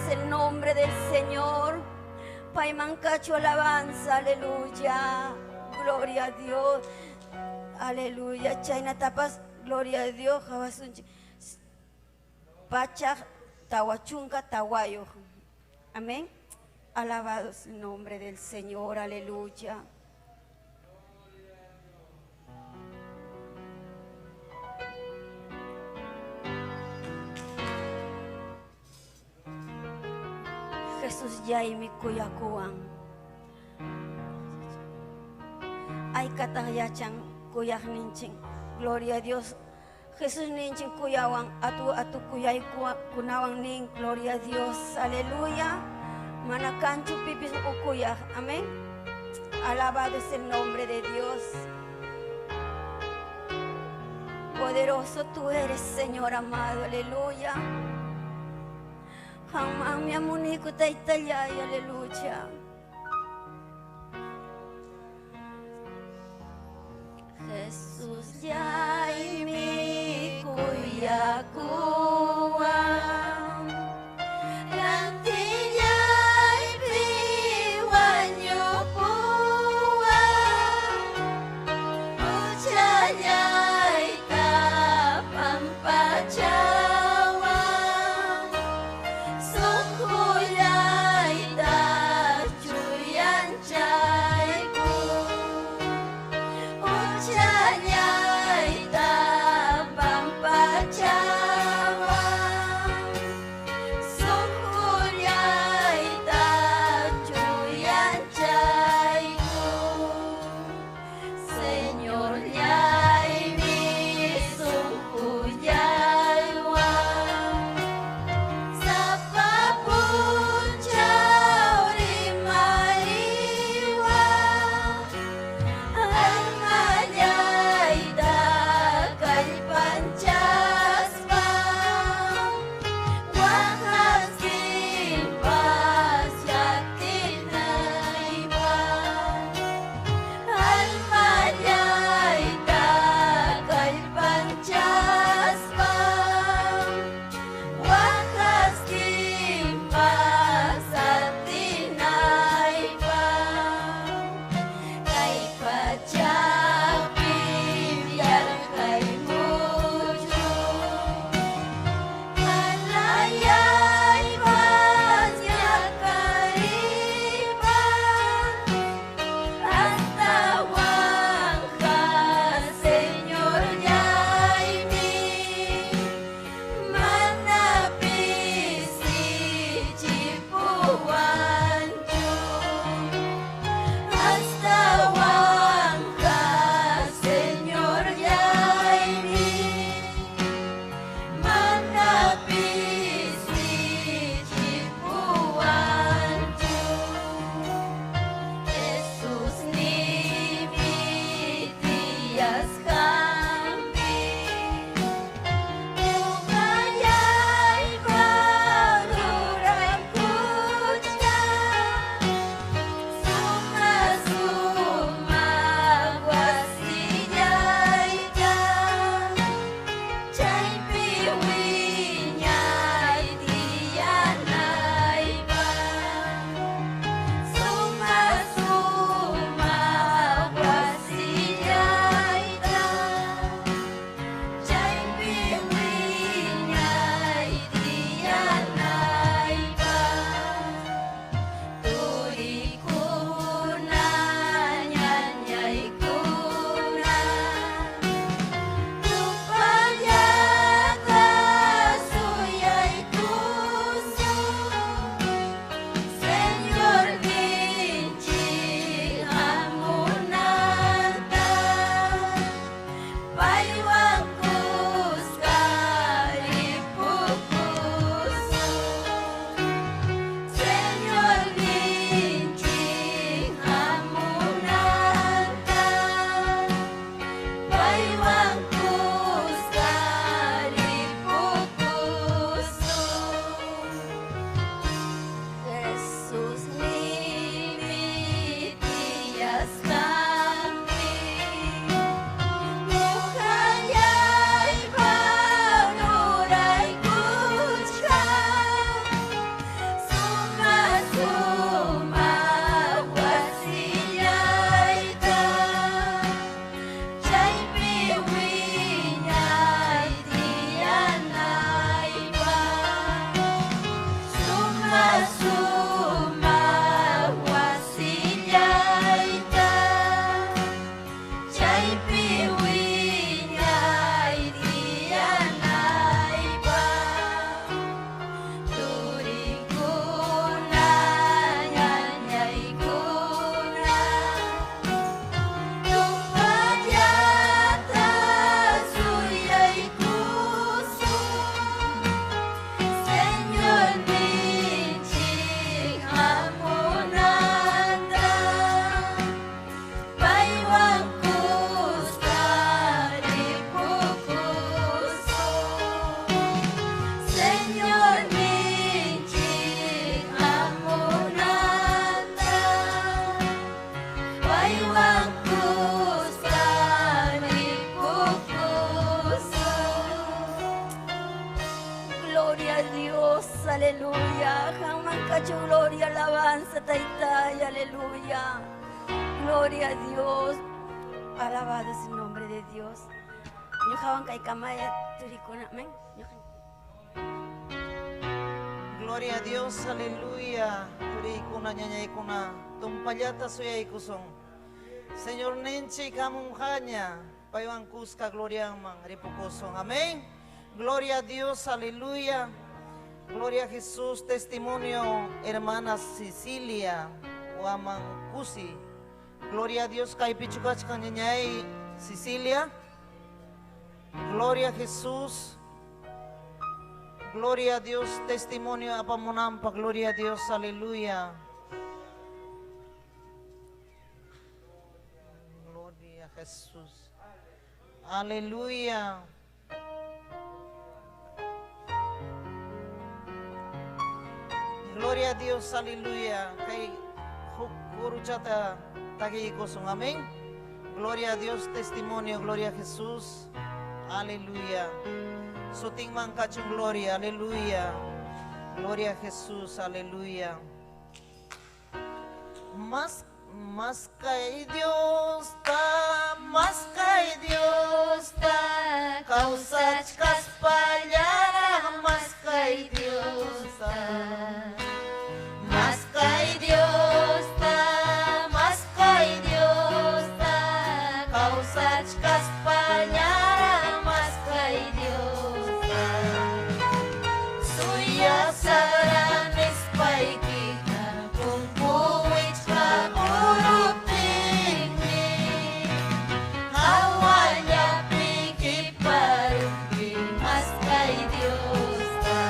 es el nombre del Señor. Paymankachu alabanza, aleluya. Gloria a Dios. Aleluya. Chaynatapas, gloria a Dios. 144. Amén. Alabado es el nombre del Señor. Aleluya. Jesús yaymi kuyakuwan. Aykataq yachan kuyaqninchik. Gloria a Dios. Jesús ninchin kuyawan atu atu kuyaykunawan nin. Gloria a Dios. Aleluya. Mana kanchu pipis ukuyaq. Amén. Alabado es el nombre de Dios. Poderoso tú eres, Señor amado. Aleluya. Jamás mi amunico taytallay, aleluya. Jesús yaymi kuyakuwan. Rantillaypi wañupuwan. Huchallayta pampachawan. Sunqullayta chuyanchaykun. Huchallayta pampachawan. Mucho gloria, alabanza, Taytay, aleluya. Gloria a Dios. Alabado es el nombre de Dios. Ñuqawan kaykamaya turikuna, amén. Gloria a Dios, aleluya. Turikuna, ñañaykuna, tumpallata suyaykusun. Señor ninchik hamunqaña, paywan kuska gloriaman ripukusun. Amén. Gloria a Dios, aleluya. Gloria a Jesús, testimonio, hermana Cecilia, Huaman Cusi. Gloria a Dios, kaypichukachkan ñañay Cecilia. Gloria a Jesús. Gloria a Dios, testimonio apamunampa, gloria a Dios, aleluya. Gloria a Jesús. Aleluya. Gloria a Dios, aleluya. Kay kuruchata tagikusun, amén. Gloria a Dios, testimonio, gloria a Jesús. Aleluya. Suting man kachung gloria, aleluya. Gloria a Jesús, aleluya. Mas, mas kay Dios ta, mas kay Dios ta, kawsachkas pallara, mas kay Dios ta. Mas kay Dios ta, mas kay Dios ta, kawsachkas pallara, mas kay Dios ta. Suya saranes paykita, kumpuwichka uruptinmi, hawallapi kiparumpi, mas kay Dios ta.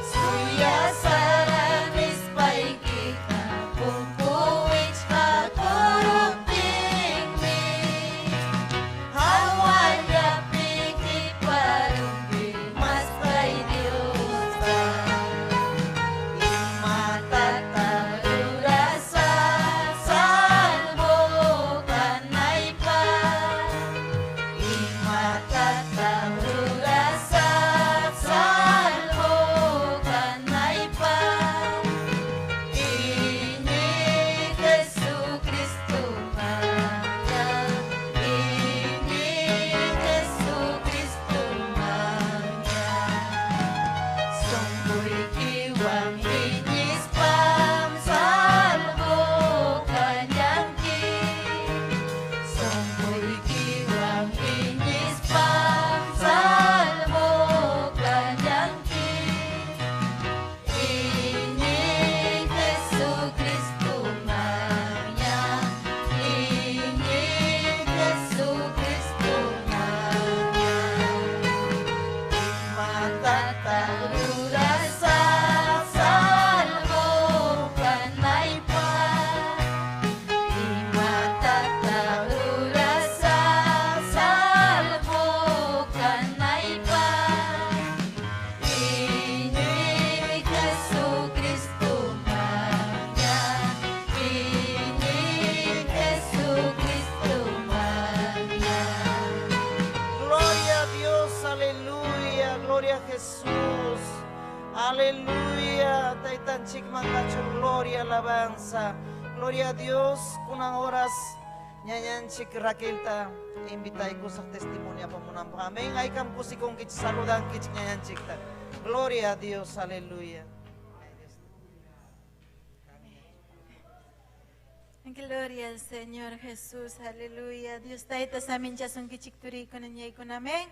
Suya saranes paykita, kumpuwichka uruptinmi, hawallapi kiparumpi, mas kay Dios ta. Imatata rurasaq, salvo kanaypaq. Imatata rurasaq, salvo kanaypaq. Iñi Jesucristo maya, iñi Jesucristo maya. Sunquykiwan iñispam salvo kallanki. Sunquykiwan iñispam salvo kallanki. Iñi Jesucristo maya, iñi Jesucristo maya. Imatata rurasaq, salvo kanaypaq. Imatata rurasaq, salvo kanaypaq. Iñi Jesucristo maya, iñi Jesucristo maya. Gloria a Dios, aleluya, gloria a Jesús, aleluya, Taytanchik kachun, gloria, alabanza, gloria a Dios, kunan oras, ñañanchik Raquelta, invitaykusaq testimonio apamunanpaq, amén, aykam kusikunkichik, saludankichik ñañanchikta, gloria a Dios, aleluya. Gloria al Señor Jesús, aleluya. Dios tayta saminchasunkichik turikuna ñaykuna, amén.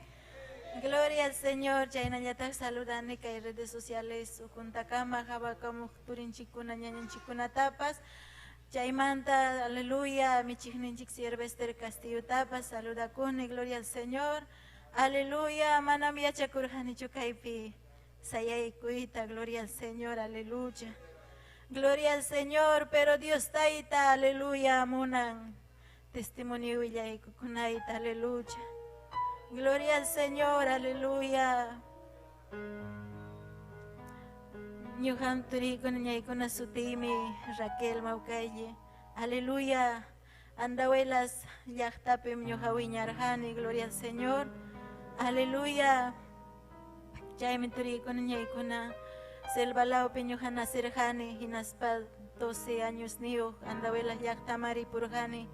Gloria al Señor, chaynallataq saludani kay redes sociales ukuntakama hawakamuq turinchikkuna ñañanchikkunatapas. Chaymanta, aleluya, michikninchik Siervester Castillotapas saludakuni, gloria al Señor. Aleluya, manam yachakurqanichu kaypi sayaykuyta, gloria al Señor, aleluya. Gloria al Señor, pero Dios tayta, aleluya, munan testimonio willaykukunayta, aleluya. Gloria al Señor, aleluya. Ñuqam turikuna ñaykuna sutimi Raquel Maucalle, aleluya. Andahuelas llaqtapim ñuqa wiñarqani, gloria al Señor, aleluya. Chaymi turikuna ñaykuna Selva lawpi ñuqa nacirqani, hinaspa 12 años niyuq Andahuaylas llaqtaman ripurqani.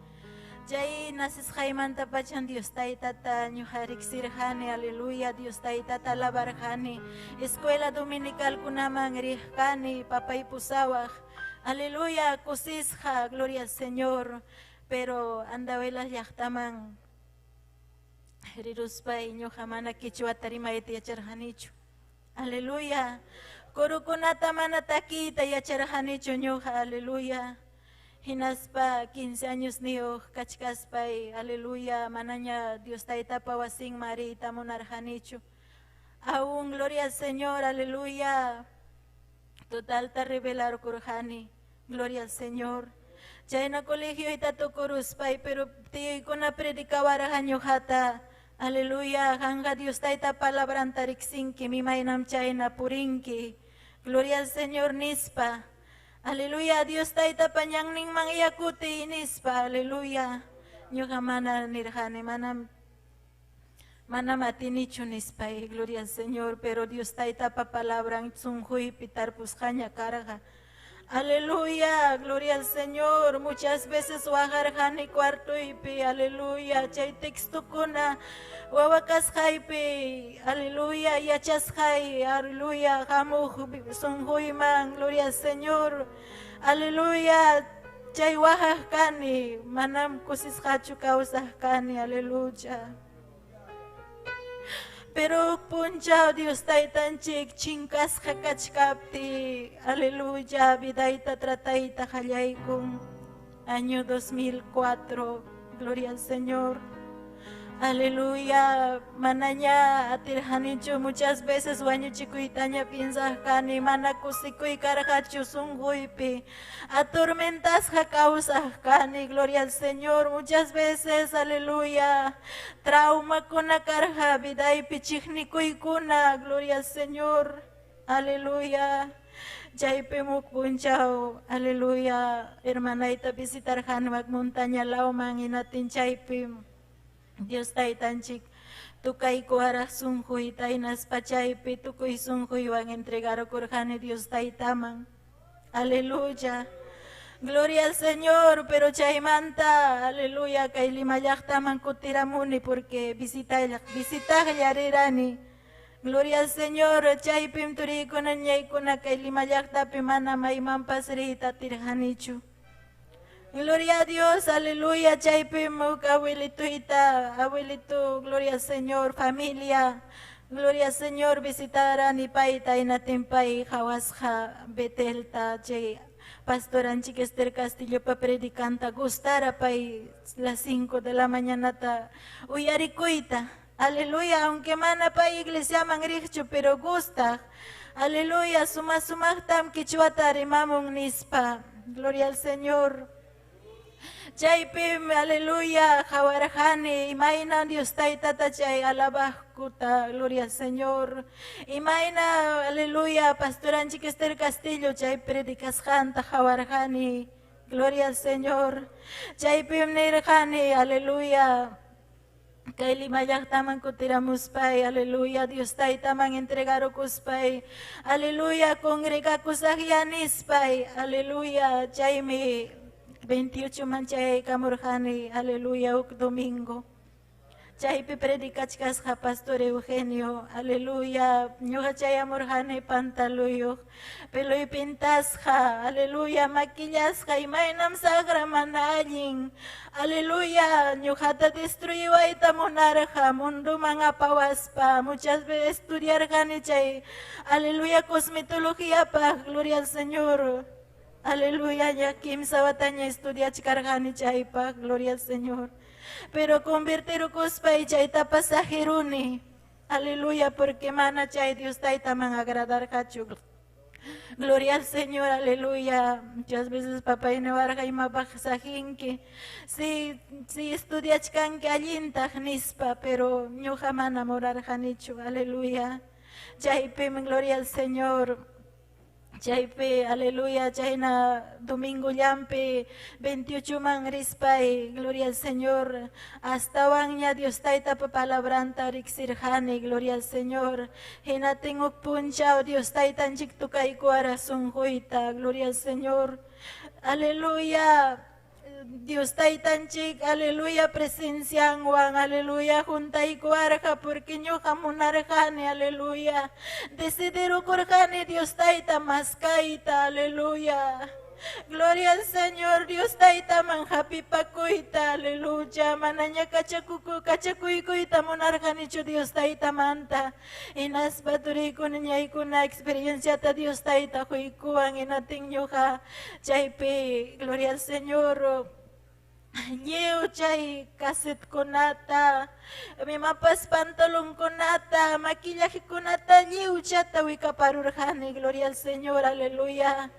Chay nacisqaymanta pachan Dios Taytata ñuqa riqsirqani, aleluya, Dios Taytata alabarqani. Escuela dominicalkunaman riqkani, papay pusawaq, aleluya, kusisqa, gloria al Señor. Pero Andahuaylas llaqtaman riruspay ñuqa mana quichuata rimayta yacharqanichu. Aleluya. Kurukunata mana takiyta yacharqanichu ñuqa, aleluya. Hinaspa 15 años niyuq kachkaspay, aleluya, manaña Dios Taytapa wasinman riyta munarqanichu. Aún, gloria al Señor, aleluya. Totalta rebelarkurqani, gloria al Señor. Chayna colegioyta tukuruspay, pero tiyuykuna predicawarqa ñuqata, aleluya, qanqa Dios Tayta palabranta riqsinki, imaynam chayna purinki. Gloria al Señor nispa. Aleluya, Dios Taytapa ñanninman yakutiy nispa, aleluya. Ñuqa mana nirqani, manam manam atinichu nispay, gloria al Señor, pero Dios Taytapa palabran sunquypi tarpusqaña karqa. Aleluya, gloria al Señor. Muchas veces waqarqani cuartoypi, aleluya. Chay textokuna wawa kasqaypi, aleluya, yachasqay, aleluya, hamuq sunquyman, gloria al Señor. Aleluya, chay waqaq kani, manam kusisqachu kawsaq kani, aleluya. Pero punchaw Dios Taytanchik chinkasqa kachkapti, aleluya, vidayta tratayta qallaykun. Año 2004, gloria al Señor. Aleluya, manaña atirqanichu muchas veces wañuchikuytaña piensaq kani, mana kusikuy karqachu sunquypi, atormentasqa kawsaq kani, gloria al Señor, muchas veces, aleluya, traumakuna karqa vidaypi chiqnikuykuna, gloria al Señor, aleluya. Chaypi huk punchaw, aleluya, hermanayta visitarqani wak montaña lawman hinatin chaypi Dios Taytanchik tukaykuwaraq sunquyta hinaspa chaypi tukuy sunquywan entregarukurqani Dios Taytaman. Aleluya. Gloria al Señor, pero chaymanta, aleluya, kay Lima llaqtaman kutiramuni porque visitaqlla rirani. Gloria al Señor, chaypim turiykuna ñaykuna kay Lima llaqtapi mana maymanpas riyta atirqanichu. Gloria a Dios, aleluya, chaypim huk abuelituyta, abuelito, gloria al Señor, familia, gloria al Señor, visitarani payta hinatin pay qhawasqa Betelta, chay pastoranchik Esther Castillopa predicanta gustara pay las 5 de la mañanata uyarikuyta. Aleluya, aunque mana pay iglesiaman riqchu, pero gusta. Aleluya, suma sumaqtam quichuata rimamun nispa. Gloria al Señor. Chaypim, aleluya, qawarqani, imayna Dios Taytata chay alabaqkuta, gloria al Señor. Imayna, aleluya, pastoranchik Esther Castillo chay predicasqanta qawarqani, gloria al Señor. Chaypim nirqani, aleluya, kay Lima llaqtaman kutiramuspay, aleluya, Dios Taytaman entregarukuspay, aleluya, congregakusaqya nispay, aleluya, chaymi 28 man chayaykamurqani, aleluya, huk domingo. Chaypi predicachkasqa Pastor Eugenio, aleluya, ñuqa chayamurqani pantaluyuq, peluy pintasqa, aleluya, maquillasqa, imaynam saqra mana allin, aleluya, ñuqata destruiwayta munarqa, munduman apawaspa, muchas veces estudiarqani chay, aleluya, cosmetologiapaq, gloria al Señor. Aleluya, ya kimsa wataña estudiachkarqani chaypaq, gloria al Señor. Pero convertirukuspay chayta pasajiruni. Aleluya, porque mana chay Dios Taytaman agradarqachu. Gloria al Señor, aleluya. Muchas veces papay niwarqa imapaq saqinki. Si, si estudiachkanki allintaq nispa, pero ñuqa mana munarqanichu, aleluya. Chaypim, gloria al Señor. Chaypi, aleluya, chayna domingo llampi 28 man rispay, gloria al Señor. Astawanña Dios taytapa palabranta riqsirqani, gloria al Señor. Hinatin huk punchaw Dios taytanchik tukaykuwara sunquyta, gloria al Señor. Aleluya. Dios taytanchik, aleluya, presencianwan, aleluya, juntaykuwarqa, porque ñuqa munarqani, aleluya. Decidirukurqani Dios tayta maskayta, aleluya. Gloria al Señor, Dios taytaman hapipakuyta, aleluya. Manaña kachakuykuyta munarqanichu Dios taytamanta. Hinaspa turiykuna ñaykuna experienciata Dios tayta quykuwan, hinatin ñuqa chaypi, gloria al Señor. Lliw chay casetkunata, mimapas pantalonkunata, maquillajekunata lliwchata wikaparurqani, gloria al Señor, aleluya.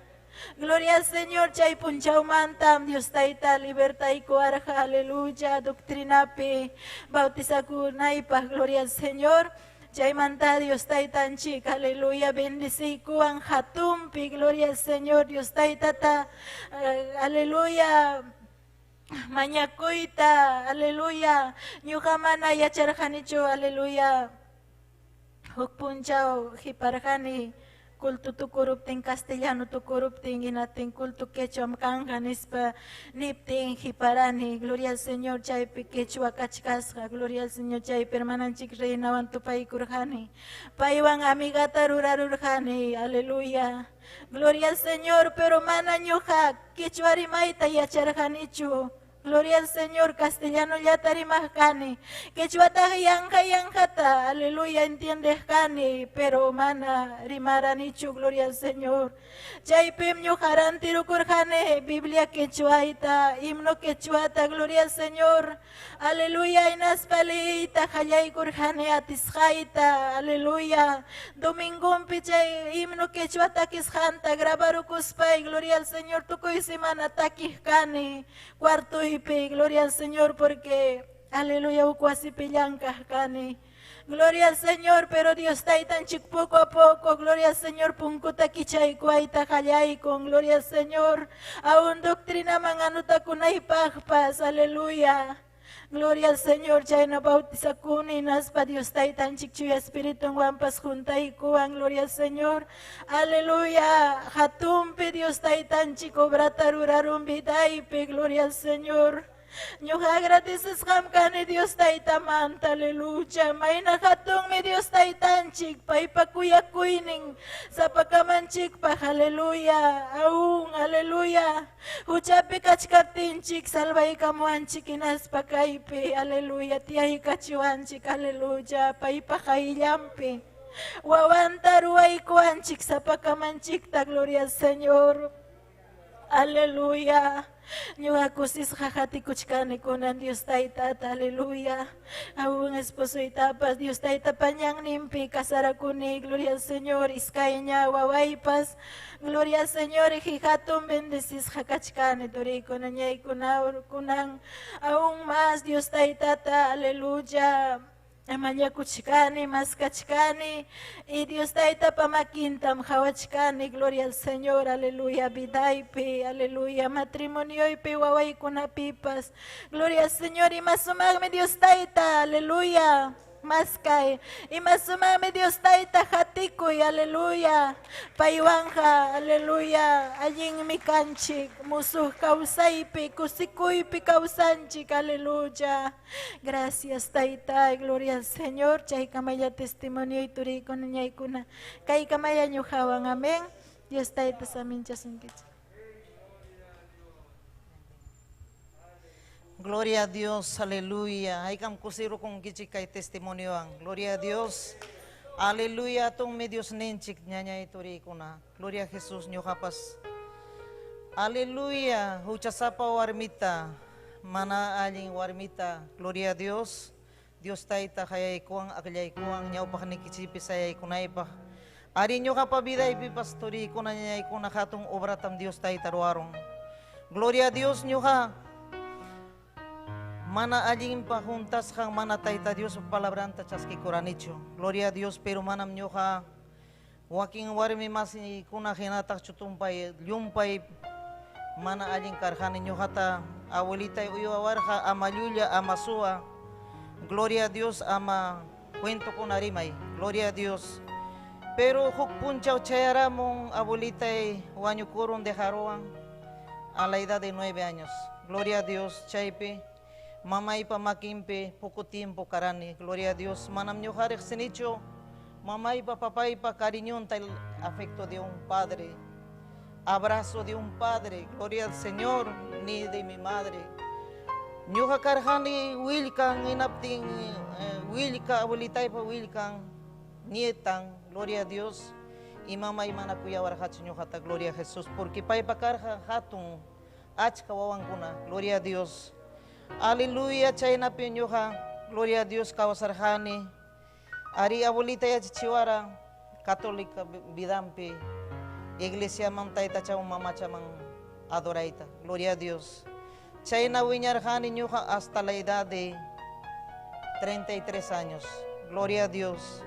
Gloria al Señor, chay punchawmantam Dios tayta libertaykuwarqa, aleluya, doctrinapi bautizakunaypaq, gloria al Señor. Chaymanta Dios taytanchik, aleluya, bendeciykuwan hatunpi, gloria al Señor, Dios taytata, aleluya. Mañakuyta, aleluya, ñuqa mana yacharqanichu, aleluya. Huk punchaw hiparqani culto tukuruptin, castellano tukuruptin, hinatin culto quechua kanja nispa niptin hiparani, gloria al Señor, chaypi quechua kachkasqa, gloria al Señor, chaypi hermananchik reinawan tupaykurqani, paywan amigata rurarurqani, aleluya. Gloria al Señor, pero mana ñuqa quechua rimayta yacharqanichu. Gloria al Señor, castellano llata rimaq kani, quechuataqa yanqa yanqata, aleluya, entiendeq kani, pero mana rimaranichu, gloria al Señor. Chaypim ñuqa rantirukurqani Biblia quechuayta, himno quechuata, gloria al Señor. Aleluya, hinaspa liyta qallaykurqani atisqayta, aleluya. Domingompi chay himno quechua takisqanta grabarukuspay, gloria al Señor, tukuy semana takiq kani, cuartoypi, gloria al Señor, porque, aleluya, huk wasipi llankaq kani. Gloria al Señor, pero Dios taytanchik poco a poco, gloria al Señor, punkuta kichaykuwayta qallaykun, gloria al Señor, aún doctrinaman anutakunaypaqpas, aleluya. Gloria al Señor, chayna bautizakuni, hinaspa Dios taytanchik chuya espiritunwanpas juntaykuwan, gloria al Señor. Aleluya, hatunpi Dios taytanchik obrata rurarun vidaypi, gloria al Señor. Ñuqa agradecesqam kani Dios taytamanta, aleluya. Mayna hatunmi Dios taytanchik, paypa kuyakuynin sapakamanchikpaq, aleluya. Aún, aleluya. Huchapi kachkaptinchik salvaykamuwanchik hinaspa kaypi, aleluya. Tiyaykachiwanchik, aleluya. Paypa qayllanpi. Wawanta ruwaykuwanchik sapakamanchikta, gloria al Señor. Aleluya. Ñuqa kusisqa hatikuchkani kunan Dios taytata, aleluya. Aún esposoytapas Dios taytapa ñanninpi casarakuni, gloria al Señor, iskayña wawaypas, gloria al Señor, hatun bendecisqa kachkani turiykuna ñaykuna kunan aún más Dios taytata, aleluya. Mañakuchkani, maskachkani, y Dios taytapa makintam qhawachkani, gloria al Señor, aleluya, vidaypi, aleluya, matrimonioypi, wawaykunapipas, gloria al Señor, ima sumaqmi Dios tayta, aleluya. Maskay, ima sumaqmi Dios tayta hatikuy, aleluya, paywanja, aleluya, allinmi kanchik, musuq kawsaypi, kusikuypi kawsanchik, aleluya. Gracias tayta, gloria al Señor, chaykamalla testimonio turiykuna ñaykuna, kaykamalla ñuqawan, amén. Dios tayta saminchasunkichik. Gloria a Dios, aleluya. Haykam kusirukunkichik kay testimoniowan. Gloria a Dios. Aleluya, atungmi Dios ninchik ñañay turiykuna. Gloria a Jesús ñuqapas. Aleluya, huchasapa warmita, mana allin warmita. Gloria a Dios. Dios tayta hayaykuwan, akllaykuwan, ñawpaqnikichikpi sayaykunaypaq. Ari ñuqapa vidaypipas turiykuna ñañaykuna hatun obratam Dios tayta ruwarun. Gloria a Dios ñuqa mana allinpa juntasqan mana tayta Dios palabranta chaskikuranichu. Gloria a Dios, pero manam ñuqa Wakin warmi masikuna hinataqchu tumpay llumpay mana allin karqani ñuqata abuelitay uywawarqa ama llulla ama suwa. Gloria a Dios ama cuentokuna rimay. Gloria a Dios. Pero huk punchaw chayaramun abuelitay wañukurun dejaruwan a la edad de 9 años. Gloria a Dios chaypi mamaypa makinpi poco tiempo karani. Gloria a Dios. Manam ñuqa riqsinichu mamaypa papaypa cariñonta el afecto de un padre, abrazo de un padre, gloria al Señor, ni de mi madre. Ñuqa karqani willkan hinaptin willka abuelitaypa willkan nietan, gloria a Dios, y mamay mana kuyawarqachu ñuqata, gloria a Jesús, porque paypa karqa hatun achka wawankuna, gloria a Dios. Aleluya, chaynapi ñuqa, gloria a Dios, kawsarqani. Ari abuelita yachachiwara católica vidampi iglesiaman taytachawan mamachaman adorayta, gloria a Dios. Chayna wiñarqani ñuqa hasta la edad de 33 años, gloria a Dios.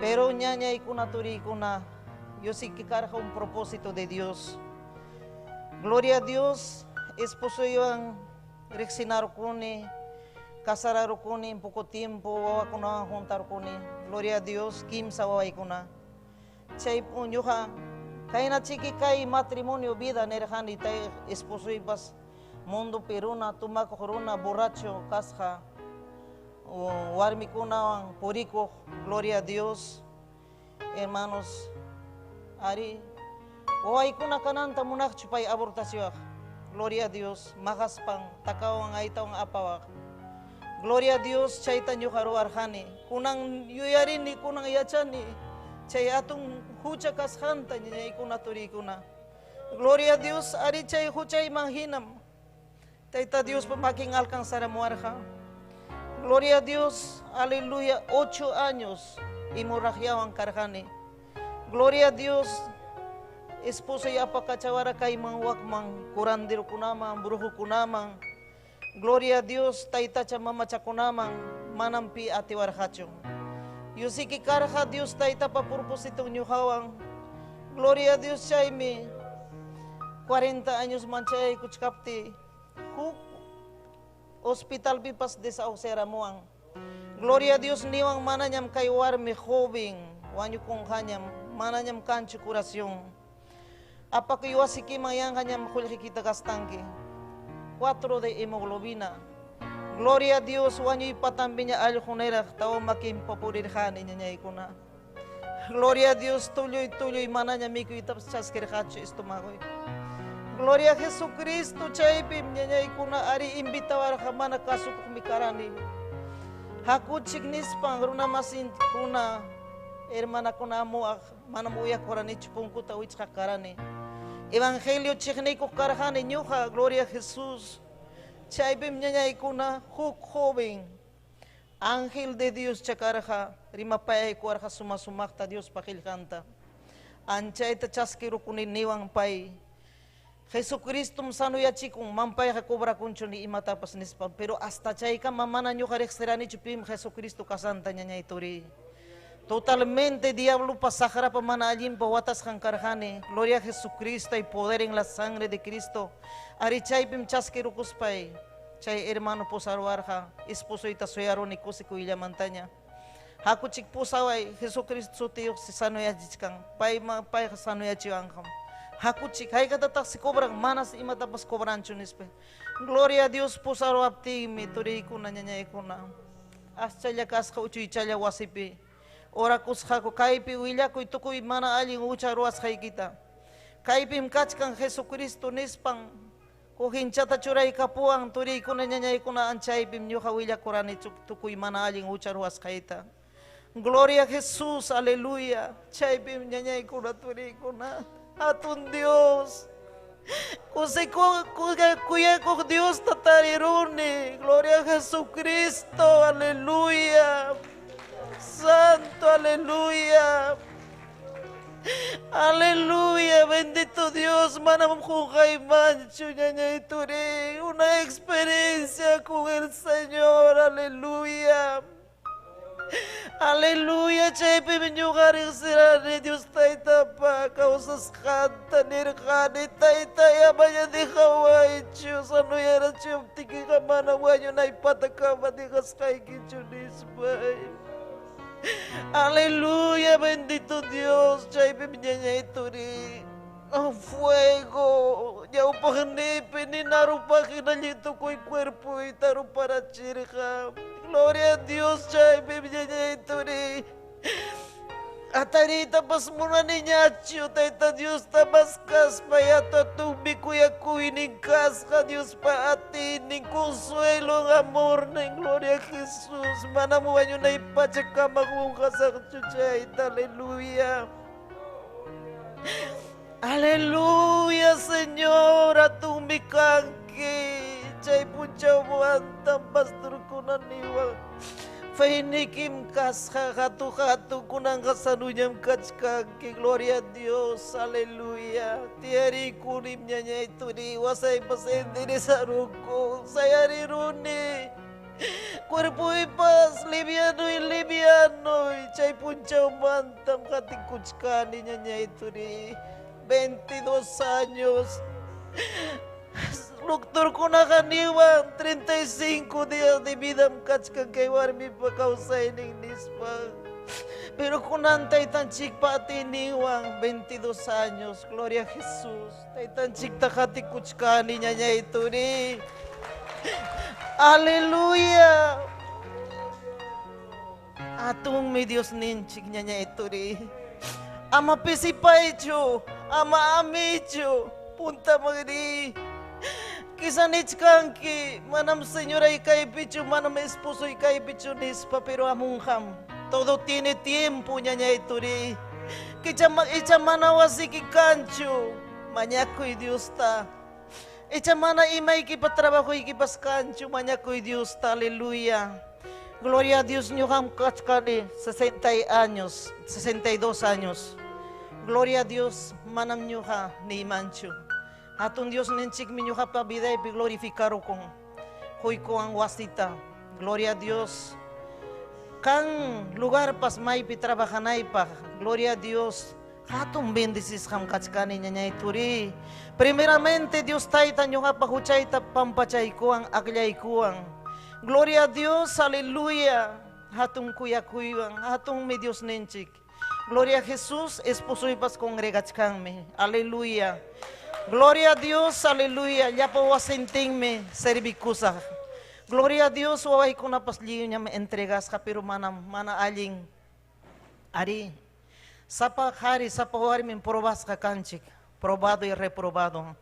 Pero ñañaykuna turiykuna, yo sí que karqa un propósito de Dios. Gloria a Dios, esposoywan riqsinarquni, casararquni en poco tiempo, wawakunawan juntarquni. Gloria a Dios, kimsa wawaykuna. Chay ñuqa kayna chiki kay matrimonio vida nirqani tay esposoypas mundo peruna, tumakuq runa, borracho kasqa, warmikunawan purikuq, gloria a Dios. Hermanos, ari wawaykuna kananta munaqchu pay abortaciwaq. Gloria a Dios, maqaspan, takawan aytawan apawaq. Gloria a Dios, chayta ñuqa ruwarqani. Kunan yuyarini, kunan yachani, chay atun hucha kasqanta ñañaykuna turiykuna. Gloria a Dios, ari chay huchayman hinam Tayta Diospa makin alcanzaramuwarqa. Gloria a Dios, aleluya, 8 años hemorragiawan karqani. Gloria a Dios, esposoy apakachawara kayman wakman, curanderokunaman, brujukunaman. Gloria a Dios, taytacha mamachakunaman, manam pi atiwarqachu. Yo sí que karqa Dios taytapa propósito ñuqawan. Gloria a Dios, chaymi 40 años manchaykuchkapti huk hospital pipas desahuciaramuwan. Gloria a Dios niwan manañam kay warmi joven wañukunqañam, manañam kanchu curación. Apakuy wasikiman yanqañam qullqikita gastanki. 4 de hemoglobina. Gloria a Dios, wañuypatampiña allquniraq tawa makinpa purirqani ñañaykuna. Gloria a Dios, tulluy tulluy manaña mikuytapas chaskirqachu estomagoy. Gloria a Jesucristo, chaypim ñañaykuna ari invitawarqa mana kasukuqmi karani. Hakuchik nispan runamasinkuna hermanakuna amuaq manam uyakuranichu punkuta wichqaq karani. Evangelio chiqnikuq karqani ñuqa, gloria a Jesús. Chaypim ñañaykuna huk joven ángel de Dios chakarqa rimapayaykuwarqa suma sumaqta Diospa qillqanta. Anchayta chaskirukuni niwan pay. Jesucristum sanuyachikun, mampayqa cobrakunchu ni imatapas nispa, pero hasta chaykama mana ñuqa riqsiranichu pim Jesucristo kasanta ñañay turi. Totalmente diablo pa saqrapa mana allinpa watasqan karqani. Gloria a Jesucristo y poder en la sangre de Cristo. Ari chaypim chaskirukuspay chay hermano pusaruwarqa esposoyta suyaruni kusikuyllamantaña. Hakuchik pusaway Jesucristo sutiyuq si sanuyachichkan, payma payqa sanuyachiwanqam. Hakuchik haykatataq si cobran, manas imatapas cobranchu nispa. Gloria a Dios pusaruwaptinmi turiykuna ñañaykuna. Aschalla kasqa uchuychalla wasipi. Orakusqaku kaypi willakuy tukuy mana allin hucha ruwasqaykita. Kaypim kachkan Jesucristo nispan kujinchata churaykapuwan turiykuna ñañaykuna anchaypim ñuqa willakurani tukuy mana allin hucha ruwasqayta. Gloria a Jesús, aleluya. Chaypim ñañaykuna turiykuna. Atun Dios. Kuyakuq Dios tatariruni. Gloria a Jesucristo, aleluya. Santo, aleluya. Aleluya, bendito Dios, manam manchu ñañay turi, una experiencia con el Señor, aleluya. Aleluya, chaypimi ñuqa riqsirani Dios taytapa kawsasqanta nirqani, taytay amaña dejawaychu, sanoyarachiptikiqa mana wañunaypatakama dejasqaykichu nispay. Aleluya, bendito Dios, chaypimi ñañay turi. Oh, fuego, ñawpaqnipi ninarupaq hinalli tukuy cuerpoyta ruparachirqa. Gloria a Dios, chaypimi ñañay turi. Atariytapas munaniñachu, Tayta Diosta maskaspa yatatunmi kuyakuynin kasqa, Diospa atiynin, consuelo, amornin, gloria a Jesús. Manam wañunaypacha kamaq qunqasaqchu chayta, aleluya. Aleluya, Señor, atunmi kanki. Chay punchawmantam pastorkuna niwan. Feynikim kasqa hatu hatu kunanqa sanuñam kachkanki. Gloria a Dios, aleluya. Tiyarikunim ñañay turi, wasaypas enderezarunku, sayariruni. Cuerpoypas liviano y liviano. Chay punchawmantam qatikuchkani ñañay turi. 22 años. Doctorkunaqa niwan 35 días de vida kachkan kay warmipa kawsaynin nispa. Pero kunan taytanchikpa atiyninwan 22 años. Gloria a Jesús. Taytanchikta qatikuchkani ñañay turi. Aleluya. Atunmi Dios ninchik ñañay turi. Ama pisipaychu, ama amichu, punta magri. Quizá nichkanki, manam señora kaypichu, manam esposo kaypichu nispa, pero amunham. Todo tiene tiempo, ñañay turi. Kicha icha mana wasiki kanchu, mañakuy Diosta. Icha mana imaykipa trabajoykipas kanchu, mañakuy Diosta, aleluya. Gloria a Dios, ñuqam kachkani 60 años, 62 años. Gloria a Dios, manam ñuqa niymanchu. Hatun Dios ninchikmi ñuqapa vidaypi glorificarukun. Quykuwan wasita. Gloria a Dios. Kan lugarpas maypi trabajanaypaq. Gloria a Dios. Hatun bendecisqam kachkani ñañay turi. Primeramente Dios tayta ñuqapa huchayta pampachaykuwan akllaykuwan. Gloria a Dios, aleluya. Hatun kuyakuywan, hatunmi Dios ninchik. Gloria a Jesús, esposoypas congregachkanmi. Aleluya. Gloria a Dios, aleluya. Llapa wasintinmi servikusaq. Gloria a Dios, wawaykunapas lliwñam entregasqa, pero manam mana allin. Ari, sapa qhari, sapa warmin probasqa kanchik. Probado y reprobado.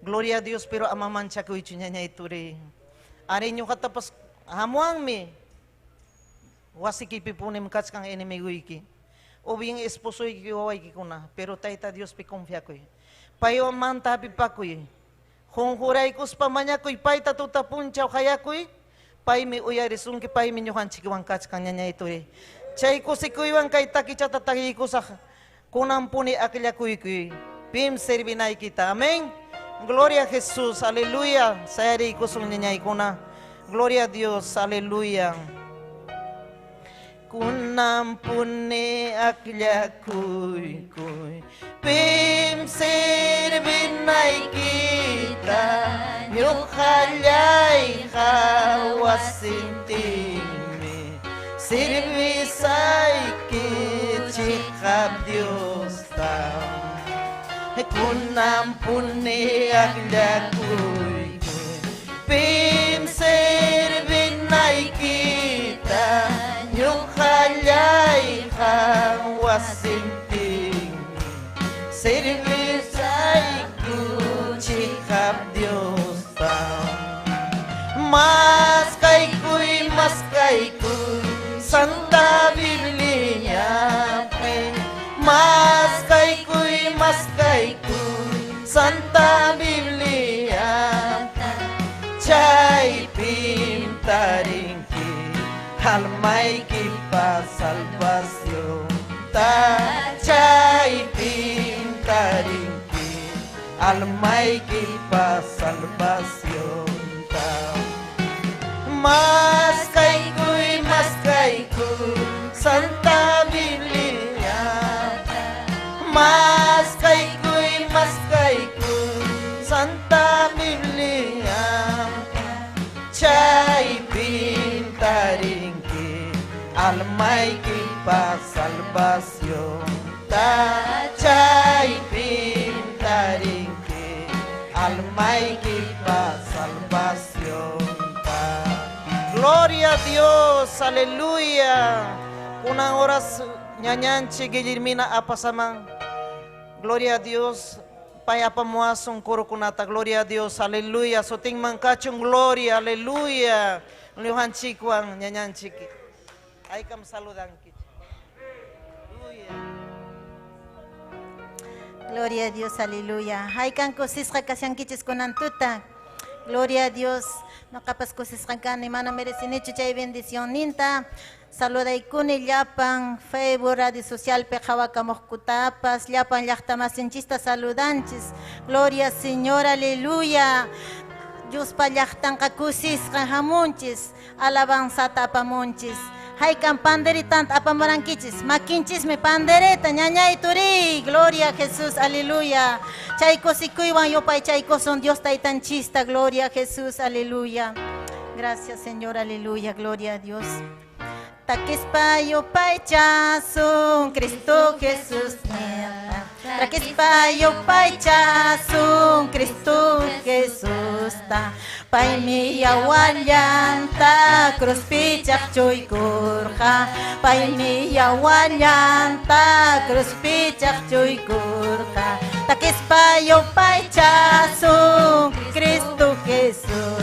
Gloria a Dios, pero ama manchakuychu ñañay turi. Ari ñuqatapas hamuanmi. Wasikipipunim kachkan enemiguyki. O bien esposoyki wawaykikuna, pero Tayta Diospi confiakuy. Paywan manta hapipakuy. Qunquraykuspa mañakuy, payta tuta punchaw qayakuy, paymi uyarisunki, paymi ñuqanchikwan kachkan ñañay turi. Chay kusikuywan kay takichata takiykusaq, kunanpuni akllakuykuy. Pim servinaykita. Amén. Gloria a Jesús, aleluya. Sayariykusun ñañaykuna. Gloria a Dios, aleluya. Kunanpuni akllakuykuy. Pim servinaykita, ñuqallayqa wasintinmi. Servisayki chiqap Diosta. Kunanpuni akllakuykuy. Pim servinaykita, ñuqallayqa wasintinmi. Servisayku chiqap Diosta. Maskaykuy, maskaykuy, Santa Bibliapi. Maskaykuy, maskaykuy, Santa Biblia. Chaypim tarinki almaykipa salvacionta. Chaypim tarinki almaykipa salvacionta. Maskaykuy, maskaykuy, Almaykipa salvacionta chaypim tarinki. Almaykipa salvacionta. Gloria a Dios, aleluya. Una horas ñañanchi Guillermina apasaman. Gloria a Dios. Pay apamuasun kurukunata. Gloria a Dios, aleluya. Sutinman kachun gloria, aleluya. Ñuqanchikwan ñañanchik. Aykam saludanki. Aleluya. Gloria a Dios, aleluya. Haykan kusisqa kashankichis kunan tuta. Gloria a Dios. Noqapas kusisqa kani mana merecinichu chay bendición ninta. Saludaykuni llapan Facebook radio social pe qhawakamuqkutapas, llapan llaqtamasinchista saludanchis. Gloria Señor, aleluya. Diospa llaqtanqa kusisqa hamunchis, alabanzata apamunchis. Haykan panderitanta apamurankichis, makinchismi pandereta, ñañay turi, gloria a Jesús, aleluya. Chay kusikuywan yupaychaykusun Dios taytanchista, gloria a Jesús, aleluya. Gracias Señor, aleluya, gloria a Dios. Takispa yupaychasun Cristo Jesús. Takispa yupaychasun Cristo Jesús. Paymi yawallanta cruzpi chaqchuykurqa. Paymi yawallanta cruzpi chaqchuykurqa. Takispa yupaychasun Cristo Jesús.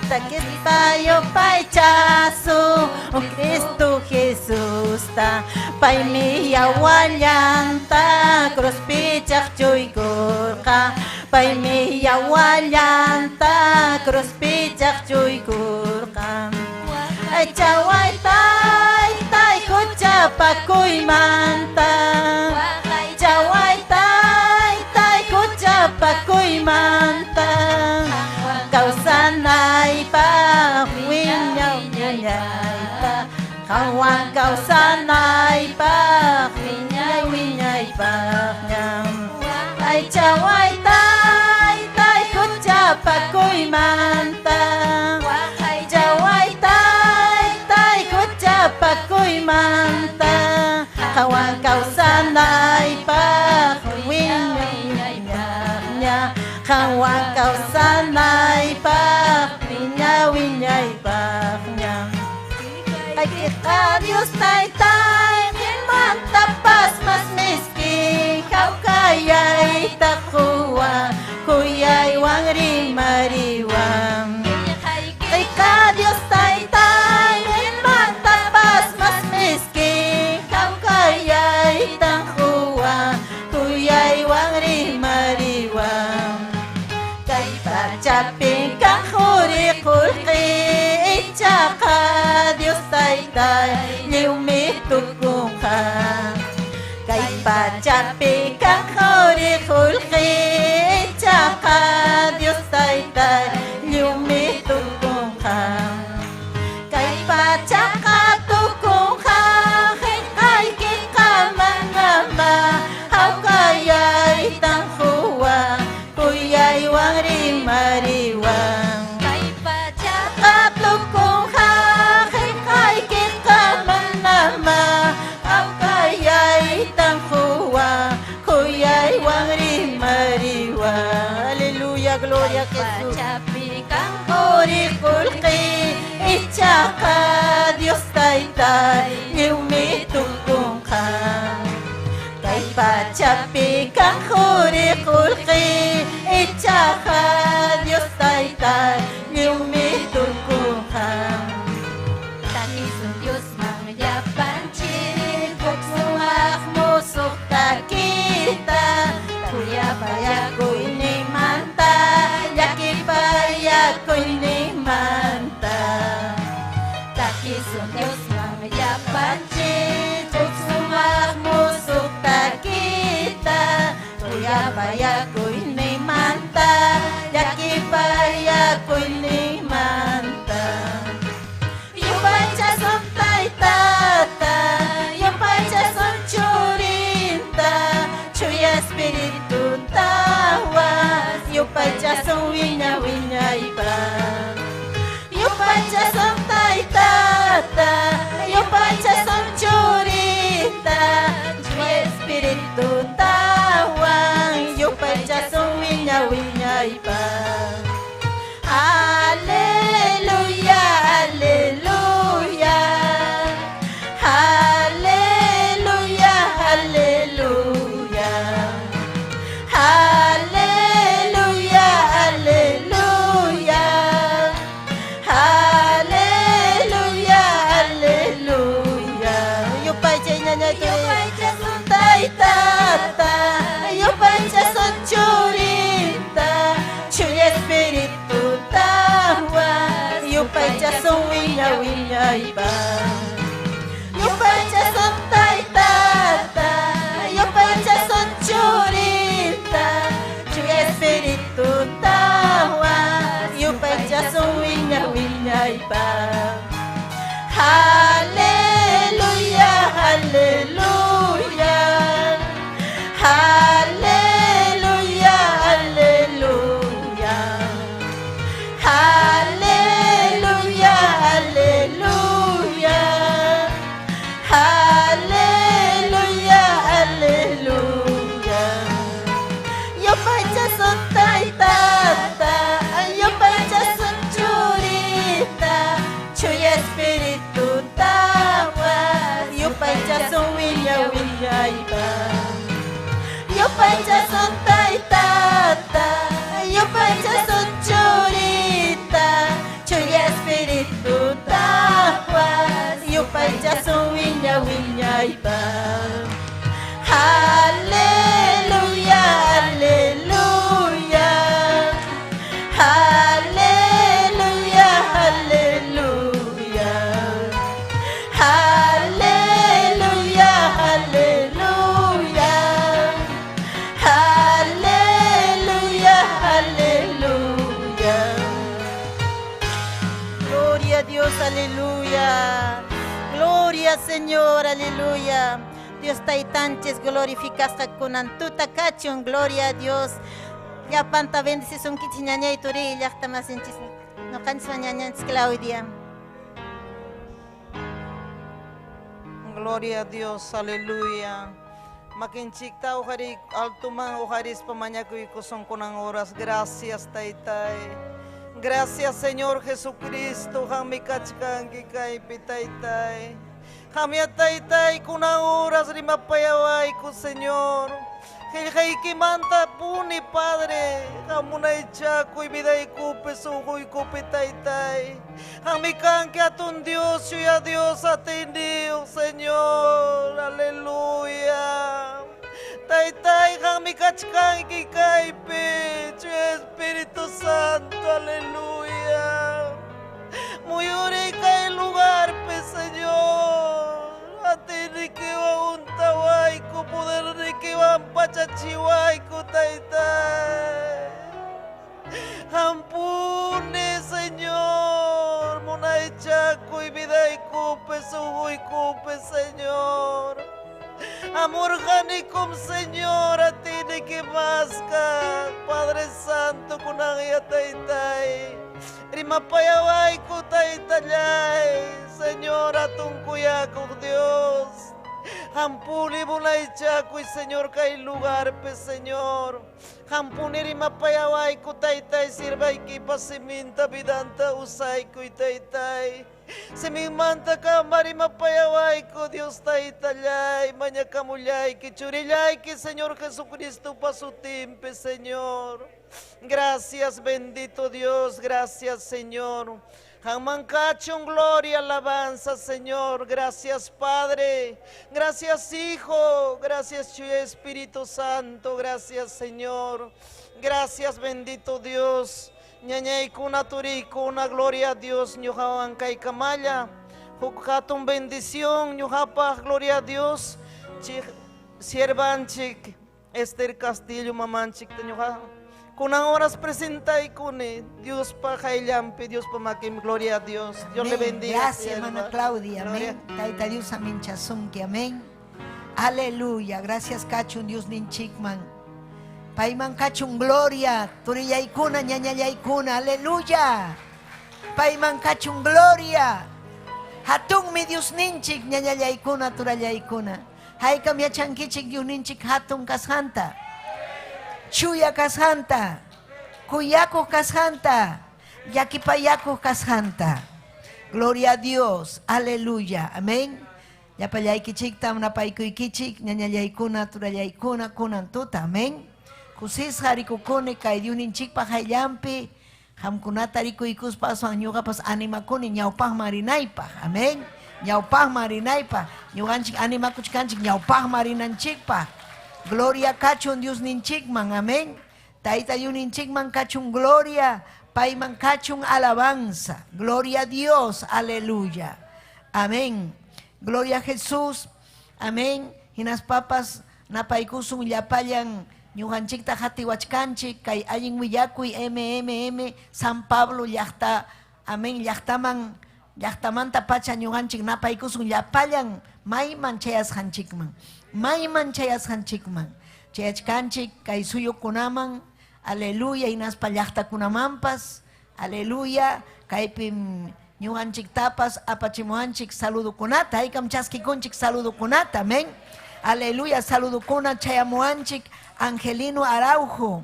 Takispa yupaychasun Cristo Jesús. Paymi yawallanta cruzpi chaqchuykurqa. Paymi yawallanta cruzpi chaqchuykurqa. Ay chaway taytay huchapakuymanta. Chaway taytay huchapakuymanta. Kawsanaypaq wiñay wiñaypaq. Qanwan kawsanaypaq wiñay wiñaypaq ñam. Ay chaway taytay huchapakuymanta. Chaway taytay huchapakuymanta. Qanwan kawsanaypaq wiñay wiñaypaq ñam. Qanwan kawsanaypaq wiñay wiñaypaq ñam. Aykiqa Dios taytay qinmantapas mas miski hawkayayta quwa kuyaywan rimariwan. Aykiqa Dios taytay qinmantapas mas miski hawkayayta quwa kuyaywan rimariwan. Kay pachapi kaq quri qullqi ichaqa Dios taytay lliwmi tukunqa. Kay pachapi kaq quri qullqi ichaqa Dios taytay lliwmi tukunqa. Kay pachaqa tukunqa qillqaykiqa manama hawkayaytan quwa kuyaywan rimariwan. Kay pachaqa tukunqa qillqaykiqa manama hawkayaytan quwa kuyaywan rimariwan. Aleluya, gloria a Jesús. Pachapi kan Quri qullqi ichaqa Dios taytay lliwmi tukunqa. Kay pachapi kan quri qullqi ichaqa Dios taytay lliwmi tukunqa. Takisun Diosman llapanchik Huk sumaq musuq takita kuyapayakuyninmanta llakipayakuyninmanta. Takisun Diosman llapanchik Huk sumaq musuq takita kuyapayakuyninmanta llakipayakuyninmanta. Yupaychasun taytata, yupaychasun churinta, chuya espirituntawan, yupaychasun wiña wiñaypaq. Yupaychasun taytata, yupaychasun wiñaypaq. Yupaychasun Taytata, yupaychasun Churinta, Chuya Espiritutawan, yupaychasun wiña wiñaypaq. Aleluya, aleluya. Aleluya, aleluya. Aleluya, aleluya. Aleluya, aleluya. Yupaychasun Taytata, yupaychasun Churinta, Chuya Espiritutawan, yupaychasun wiña wiñaypaq. Yupaychasun Taytata, yupaychasun Churinta, Chuya Espiritutawan, yupaychasun wiña wiñaypaq. Aleluya, aleluya. Aleluya, aleluya. Aleluya, aleluya. Aleluya, aleluya. Gloria a Dios, aleluya. Gloria Señor, aleluya. Dios taytanchis glorificasqa kunan tuta kachun, gloria a Dios. Llapanta bendecisunkichik ñañay turi llaqta masinchis. Ñuqanchis ñañanchis Claudia. Gloria a Dios, aleluya. Makinchikta uqari altuman uqarispa mañakuykusun kunan horas. Gracias, Taytay. Gracias, Señor Jesucristo. Qammi kachkanki kaypi, Taytay. Qamya Taytay kunan horas rimapayawayku, Señor. Qillqaykimanta puni, Padre. Hamunaychakuy vidaykupi, sunquykupi, Taytay. Qammi kanki atun Dios, chuya Dios, atiyniyuq, Señor. Aleluya. Taytay, qammi kachkanki kaypi, chuya Espíritu Santo, aleluya. Muyuriy kay lugarpi, Señor. Atiynikiwan huntawayku, podernikiwan pachachiwayku, Taytay. Qampuni, Señor, munaychakuy vidaykupi, sunquykupi, Señor. Amurqanikum, Señor, atiyniki maskaq, Padre Santo, kunanya Taytay. Rimapayawayku, Taytallay, Señor, atun kuyakuq Dios. Qampuni munaychakuy, Señor, kay lugarpi, Señor. Qampuni rimapayawayku, Taytay, siervaykipa siminta vidanta usaykuy, Taytay. Siminmanta kama rimapayawayku, Dios Taytallay, mañakamullayki, churillayki, Señor Jesucristo, sutinpi, Señor. Gracias, bendito Dios, gracias, Señor. Qamman kachun, gloria, alabanza, Señor. Gracias, Padre. Gracias, Hijo. Gracias, Chuya Espíritu Santo. Gracias, Señor. Gracias, bendito Dios. Ñañaykuna turiykuna, gloria a Dios. Ñuqawan kaykamalla. Huk hatun bendición, ñuqapaq, gloria a Dios. Chik siervanchik Esther Castillo mamanchik ñuqa. Kunan horas presentaykuni Diospa qayllanpi, Diospa makin, gloria a Dios. Dios le Amén. bendiga. Gracias, sierva. hermana Claudia. Gloria. Amén. Tayta Dios, aminchasunki. Amén. Aleluya. Gracias, kachun Diosninchikman. Payman kachun gloria. Turillaykuna, ñañallaykuna. Aleluya. Payman kachun gloria. Hatunmi Diosninchik, ñañallaykuna, turallaykuna. Haykam yachankichik Diosninchik hatun kasqanta. Chuya kasqanta. Kuyakuq kasqanta. Llakipayakuq kasqanta. Gloria a Dios. Aleluya. Amén. Llapallaykichikta napaykuykichik, ñañallaykuna, turallaykuna, kunan tuta. Amén. Kusisqa rikukuni kay Diosninchikpa qayllanpi, qamkunata rikuykuspa aswan ñuqapas animakuni ñawpaqman rinaypaq. Amén. Ñawpaqman rinaypaq. Ñuqanchik animakuchkanchik ñawpaqman rinanchikpaq. Gloria kachun Diosninchikman. Amén. Tayta Diosninchikman kachun gloria, payman kachun alabanza. Gloria a Dios. Aleluya. Amén. Gloria a Jesús. Amén. Hinaspapas napaykusun llapallan ñuqanchikta qatiwachkanchik kay allin willakuy MMM San Pablo llaqta. Amén. Llaqtaman llaqtamanta pacha ñuqanchik napaykusun llapallan mayman chayasqanchikman. Mayman chayasqanchikman. Chayachkanchik kay suyukunaman. Aleluya. Hinaspa llaqtakunamanpas. Aleluya. Kaypim ñuqanchiktapas apachimuwanchik saludukunata. Haykam chaskikunchik saludukunata. Amén. Aleluya. Saludukuna chayamuwanchik Angelino Araujo.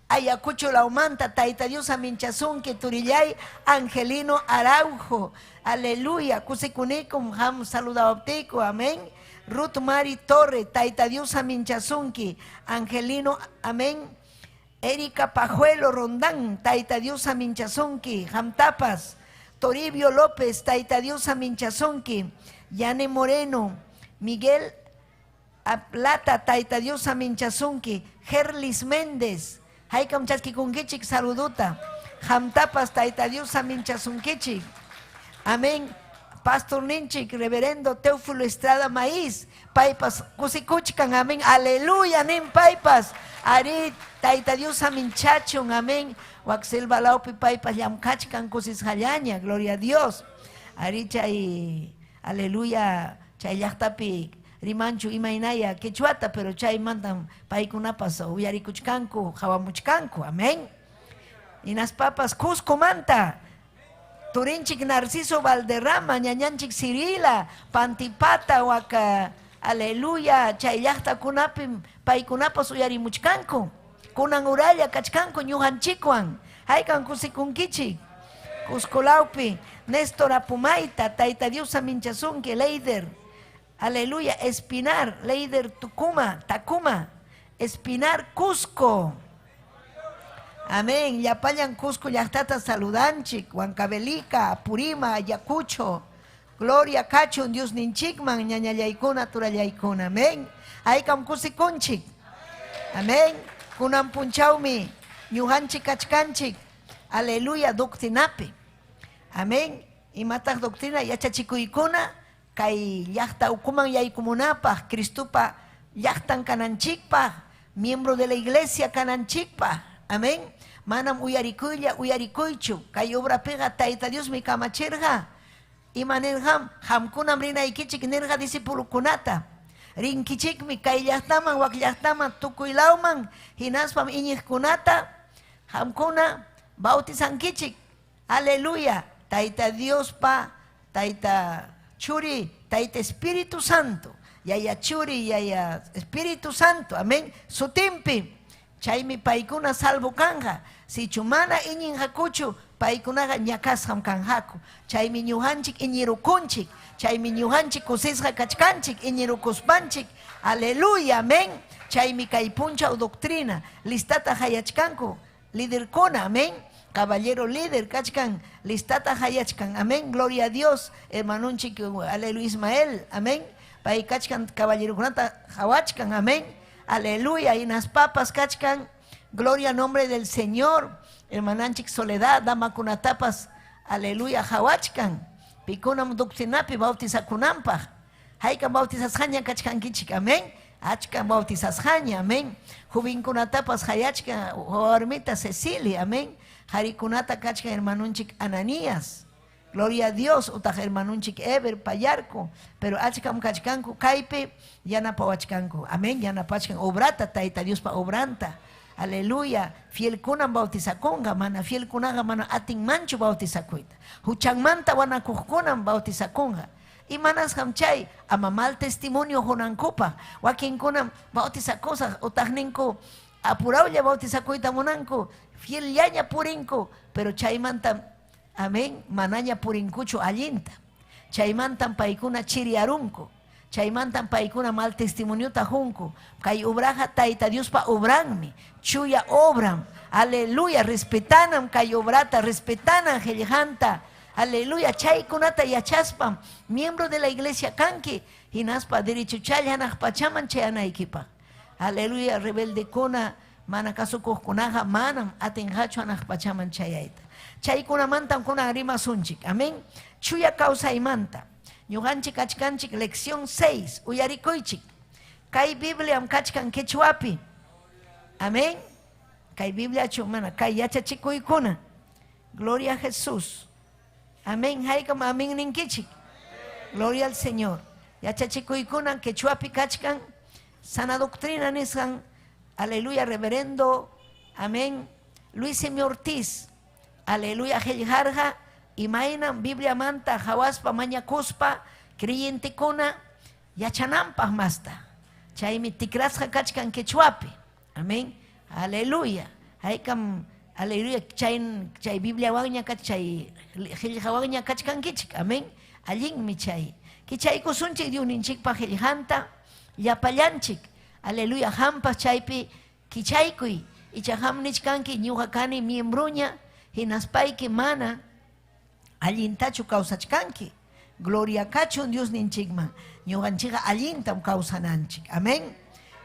Ayacucho lawmanta Tayta Dios aminchasunki turillay Angelino Araujo. Aleluya. Kusikunikum ham saludawaptiku. Amén. Ruth Mari Torre, Tayta Dios aminchasunki. Angelino, amén. Erika Pajuelo Rondán, Tayta Dios aminchasunki. Hamtapas. Toribio López, Tayta Dios aminchasunki. Yane Moreno, Miguel Aplata, Tayta Dios aminchasunki. Gerlis Méndez, haykam chaskikunkichik saluduta. Hamtapas, Tayta Dios aminchasunkichik. Amén. Pastor Ninchik, Reverendo Teófilo Estrada Maíz, paypas kusikuchkan, amén. Aleluya, nin paypas. Ari, Tayta Dios aminchachun, amén. Wak selva lawpi paypas llamkachkan kusisqallaña, gloria a Dios. Ari chay, aleluya, chay llaqtapi rimanchu imaynaya quechuata, pero chaymantam paykunapas uyarikuchkanku, qawamuchkanku, amén. Hinaspapas Cuscomanta, Turinchik Narciso Valderrama, ñañanchik Cirila, Pantipata, waka, aleluya, chay llaqtakunapim paykunapas uyarimuchkanku. Kunan uralla kachkanku ñuqanchikwan, haykan kusikunkichik. Cusco lawpi, Néstor Apumaita, Tayta Dios aminchasunki, Leider, aleluya, Espinar, Leider Tucuma, Tacuma, Espinar, Cusco. Amén. Llapallan Cusco llaqtata saludanchik, Huancavelica, Apurima, Ayacucho. Gloria kachun Dios ninchikman, ñañallaykuna, turallaykuna. Amén. Haykam kusikunchik. Amén. Kunan punchawmi, ñuqanchik kachkanchik. Aleluya, doctrinapi. Amén. Imataq doctrina yachachikuykuna kay llaqta ukuman yaykumunapaq, Cristupa llaqtan kananchikpaq, miembro de la iglesia kananchikpaq. Amén. Manam uyarikuylla uyarikuychu. Kay obrapiqa Tayta Diosmi kamachirqa. Ima nirqam qamkunam rinaykichik nirqa discipulukunata. Rinkichikmi kay llaqtaman, wak llaqtaman, tukuy lawman, hinaspam iñiqkunata qamkuna bautizankichik. Aleluya. Tayta Diospa, Tayta Churi, Tayta Espíritu Santo. Yaya Churi, Yaya Espíritu Santo. Amén. Sutimpi. Chaymi paykuna salvo kanja. Sichu mana iñinqakuchu, paykunaqa ñakasqam kanqaku. Chaymi ñuqanchik iñirukunchik. Chaymi ñuqanchik kusisqa kachkanchik, iñirukuspanchik. Aleluya, amén. Chaymi kay punchaw doctrina listata hayachkanku. Liderkuna, amén. Caballero líder, kachkan, listata hayachkan, amén. Gloria a Dios, hermanunchik, aleluya, Ismael, amén. Pay kachkan, caballerokunata hawachkan, amén. Aleluya, hinaspapas kachkan, gloria a nombre del Señor. Hermananchik Soledad, damakunatapas, aleluya, hawachkan. Pikunam doctrinapi bautizakunampaq. Haykam bautizasqaña kachkankichik, amén. Achkan bautizasqaña, amén. Jovenkunatapas hayachkan, warmita Cecilia, amén. Harikunata kachkan hermanunchik Ananías. Gloria a Dios, utaq hermanunchik Eber, Payarco, pero achkam kachkanku, kaypi yanapawachkanku. Amén, yanapachkan obrata, Tayta Diospa obranta. Aleluya, fielkunam bautizakunqa, mana fielkunaqa mana atinmanchu bautizakuyta. Huchanmanta wanakuqkunam bautizakunqa. Imanasqam chay ama mal testimonio hunankupaq. Wakinkunam bautizakusaq utaqninku apurawlla bautizakuyta munanku, fiellaña purinku, pero chaymanta, amén, manaña purinkuchu allinta. Chaymantam paykuna chiriarunku. Chaymantam paykuna mal testimoniota junku. Kay obraja Tayta Diospa obranmi, chuya obram. Aleluya, respetanam kay obrata, respetanam qillqanta. Aleluya, chaykunata yachaspam, miembro de la iglesia kanki, hinaspa derechuchalla hanaq pachaman chayanaykipaq. Aleluya, rebeldekuna, mana kasukuqkunaqa manam atinqachu hanaq pachaman chayayta. Chaykunamantam kunan rimasunchik. Amén. Chuya kawsaymanta. Ñuqanchik kachkanchik lección 6, uyarikuychik. Kay Bibliam kachkan quechuapi. Amén. Kay Bibliachu mana kay yachachikuykuna. Gloria a Jesús. Amén. Haykam amén ninkichik. Gloria al Señor. Yachachikuykuna quechuapi kachkan. Sana doctrina nisqan. Aleluya, reverendo. Amén. Luis M. Ortiz. Aleluya, qillqarqa. Imaynam Bibliamanta hawaspa mañakuspa creyentekuna yachananpaq masta. Chaymi tikrasqa kachkan quechuapi. Amén. Aleluya. Haykam aleluya chay chay Bibliawanña chay qillqawanña kachkankichik. Amén. Allinmi chay. Kichaykusunchik Diosninchikpa qillqanta llapallanchik. Aleluya, hampas chaypi kichaykuy. Icha ham nichkanki ñuqa kani miembroña hinaspayki mana allintachu kawsachkanki. Gloria kachun Diosninchikman. Ñuqanchikqa allintam kawsananchik. Amén.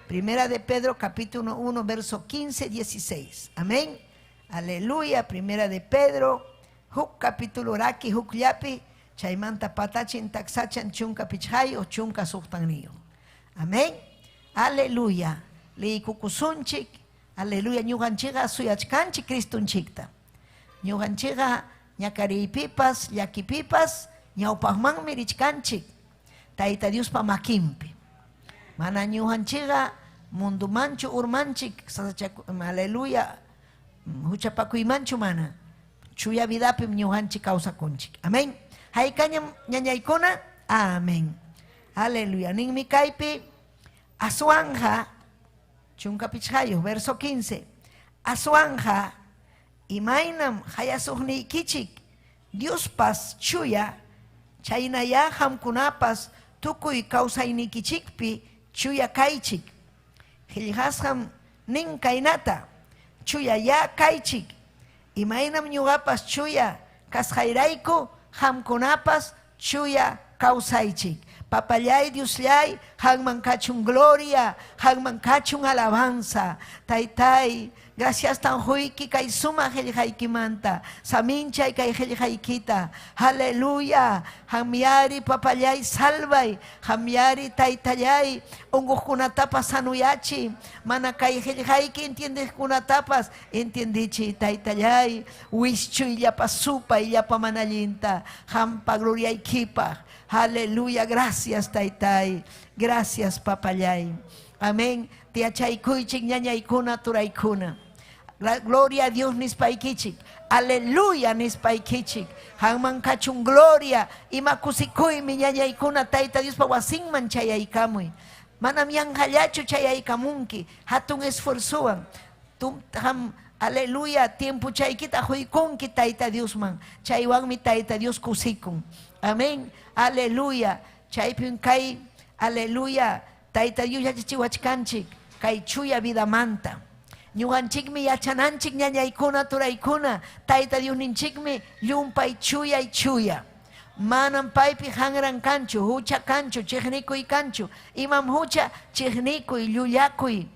Primera de Pedro capítulo 1 verso 15, 16. Amén. Aleluya. Primera de Pedro, huk capítulo raki hukllapi, chaymanta patachin taksachan chunka pichhayo chunka suqtanniyo. Amén. Aleluya. Liykukusunchik. Aleluya. Ñuqanchikqa suyachkanchik Cristonchikta. Ñuqanchikqa ñakariypipas, llakipipas, ñawpaqmanmi richkanchik. Tayta Diospa makinpi. Mana ñuqanchikqa mundumanchu urmanchik, aleluya, huchapakuymanchu mana. Chuya vidapim ñuqanchik kawsakunchik. Amén. Haykañam ñañaykuna. Amén. Aleluya. Ninmi kaypi aswanja chunka pichqayuq verso 15. Aswanja imaynam hayasuqniykichik Diospas chuya chaynaya hamkunapas tukuy kawsaynikichikpi chuya kaychik. Qillqasqam nin kaynata chuyayá kaychik. Imaynam ñuqapas chuya kasqayrayku hamkunapas chuya kawsaychik. Papallay Diosllay, hanman kachun gloria, hanman kachun alabanza. Taytay, gracias tan huyki kay suma qillqaykimanta, saminchay kay qillqaykita. Aleluya. Hamyari papallay salvay, hamyari taytallay, unquqkunatapas sanuyachi, mana kay qillqayki entiendeqkunatapas entiendichi taytallay, wischuy llapa supay llapa manallinta, hampa gloriaykipaq. Aleluya, gracias taytay, gracias papallay. Amén. Tiachaykuychik ñañaykuna turaykuna. Gloria a Dios nispaykichik. Aleluya nispaykichik. Hanman kachun gloria. Ima kusikuymi ñañaykuna tayta Diospa wasinman chayaykamuy. Manam yanqallachu chayaykamunki. Hatun esfuerzowan. Ham aleluya tiempo chaykita huykunki tayta Diosman. Chaywanmi tayta Dios kusikun. Amén. Aleluya. Chaypin kay aleluya tayta Dios yachachiwachkanchik kay chuya vidamanta. Ñuqanchikmi yachananchik ñañaykuna turaykuna tayta Diosninchikmi llumpay chuyay chuya. Manam paypi hanran kanchu, hucha kanchu, chiqnikuy kanchu. Imam hucha chiqnikuy, llullakuy.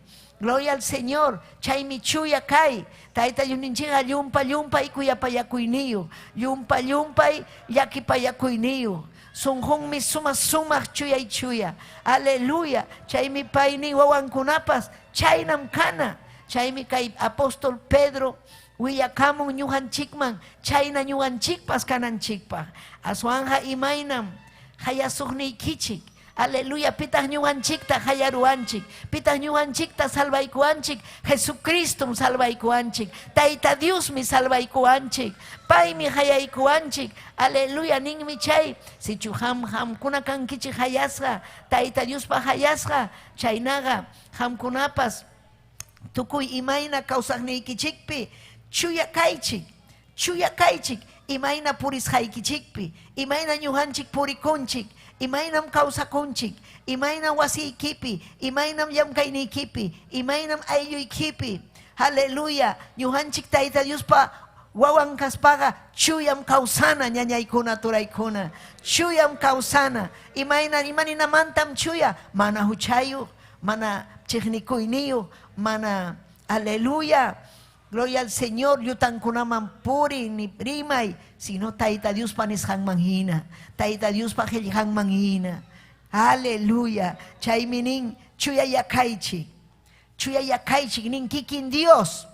Gloria al Señor. Chaymi chuya kay. Tayta Diosninchikqa llumpa llumpay kuyapayakuyniyuq. Llumpa llumpay llakipayakuyniyuq. Sunqunmi sumaq sumaq chuyay chuya. Aleluya. Chaymi paynin wawankunapas chaynam kana. Chaymi kay apóstol Pedro willakamun ñuqanchikman chayna ñuqanchikpas kananchikpaq. Aswanja imaynam hayasuqniykichik. Aleluya, pitaq ñuqanchikta hayaruwanchik, pitaq ñuqanchikta salvaykuwanchik, Jesucristum salvaykuwanchik, Tayta Diosmi salvaykuwanchik, paymi hayaykuwanchik. Aleluya, ninmi chay, sichu ham hamkuna kankichik hayasqa, Tayta Diospa hayasqa, chaynaqa hamkunapas tukuy imayna kawsaqniykichikpi chuya kaychik, chuya kaychik, imayna purisqaykichikpi, imayna ñuqanchik purikunchik, imaynam kawsakunchik, imaynam wasiykipi, imaynam llamkayniykipi, imaynam aylluykipi. Aleluya, ñuqanchik Tayta Diospa wawan kaspaqa chuyam kawsana ñañaykuna turaykuna, chuyam kawsana. Imayna imaninamantam chuya, mana huchayuq, mana chiqnikuyniyuq, mana aleluya. Gloria al Señor, llutankunaman puri ni rimay, Sino Tayta Diospa nisqanman hina, Tayta Diospa qillqanman hina. Aleluya. Chaymi nin chuyayá kaychik. Chuyayá kaychik nin kikin Dios.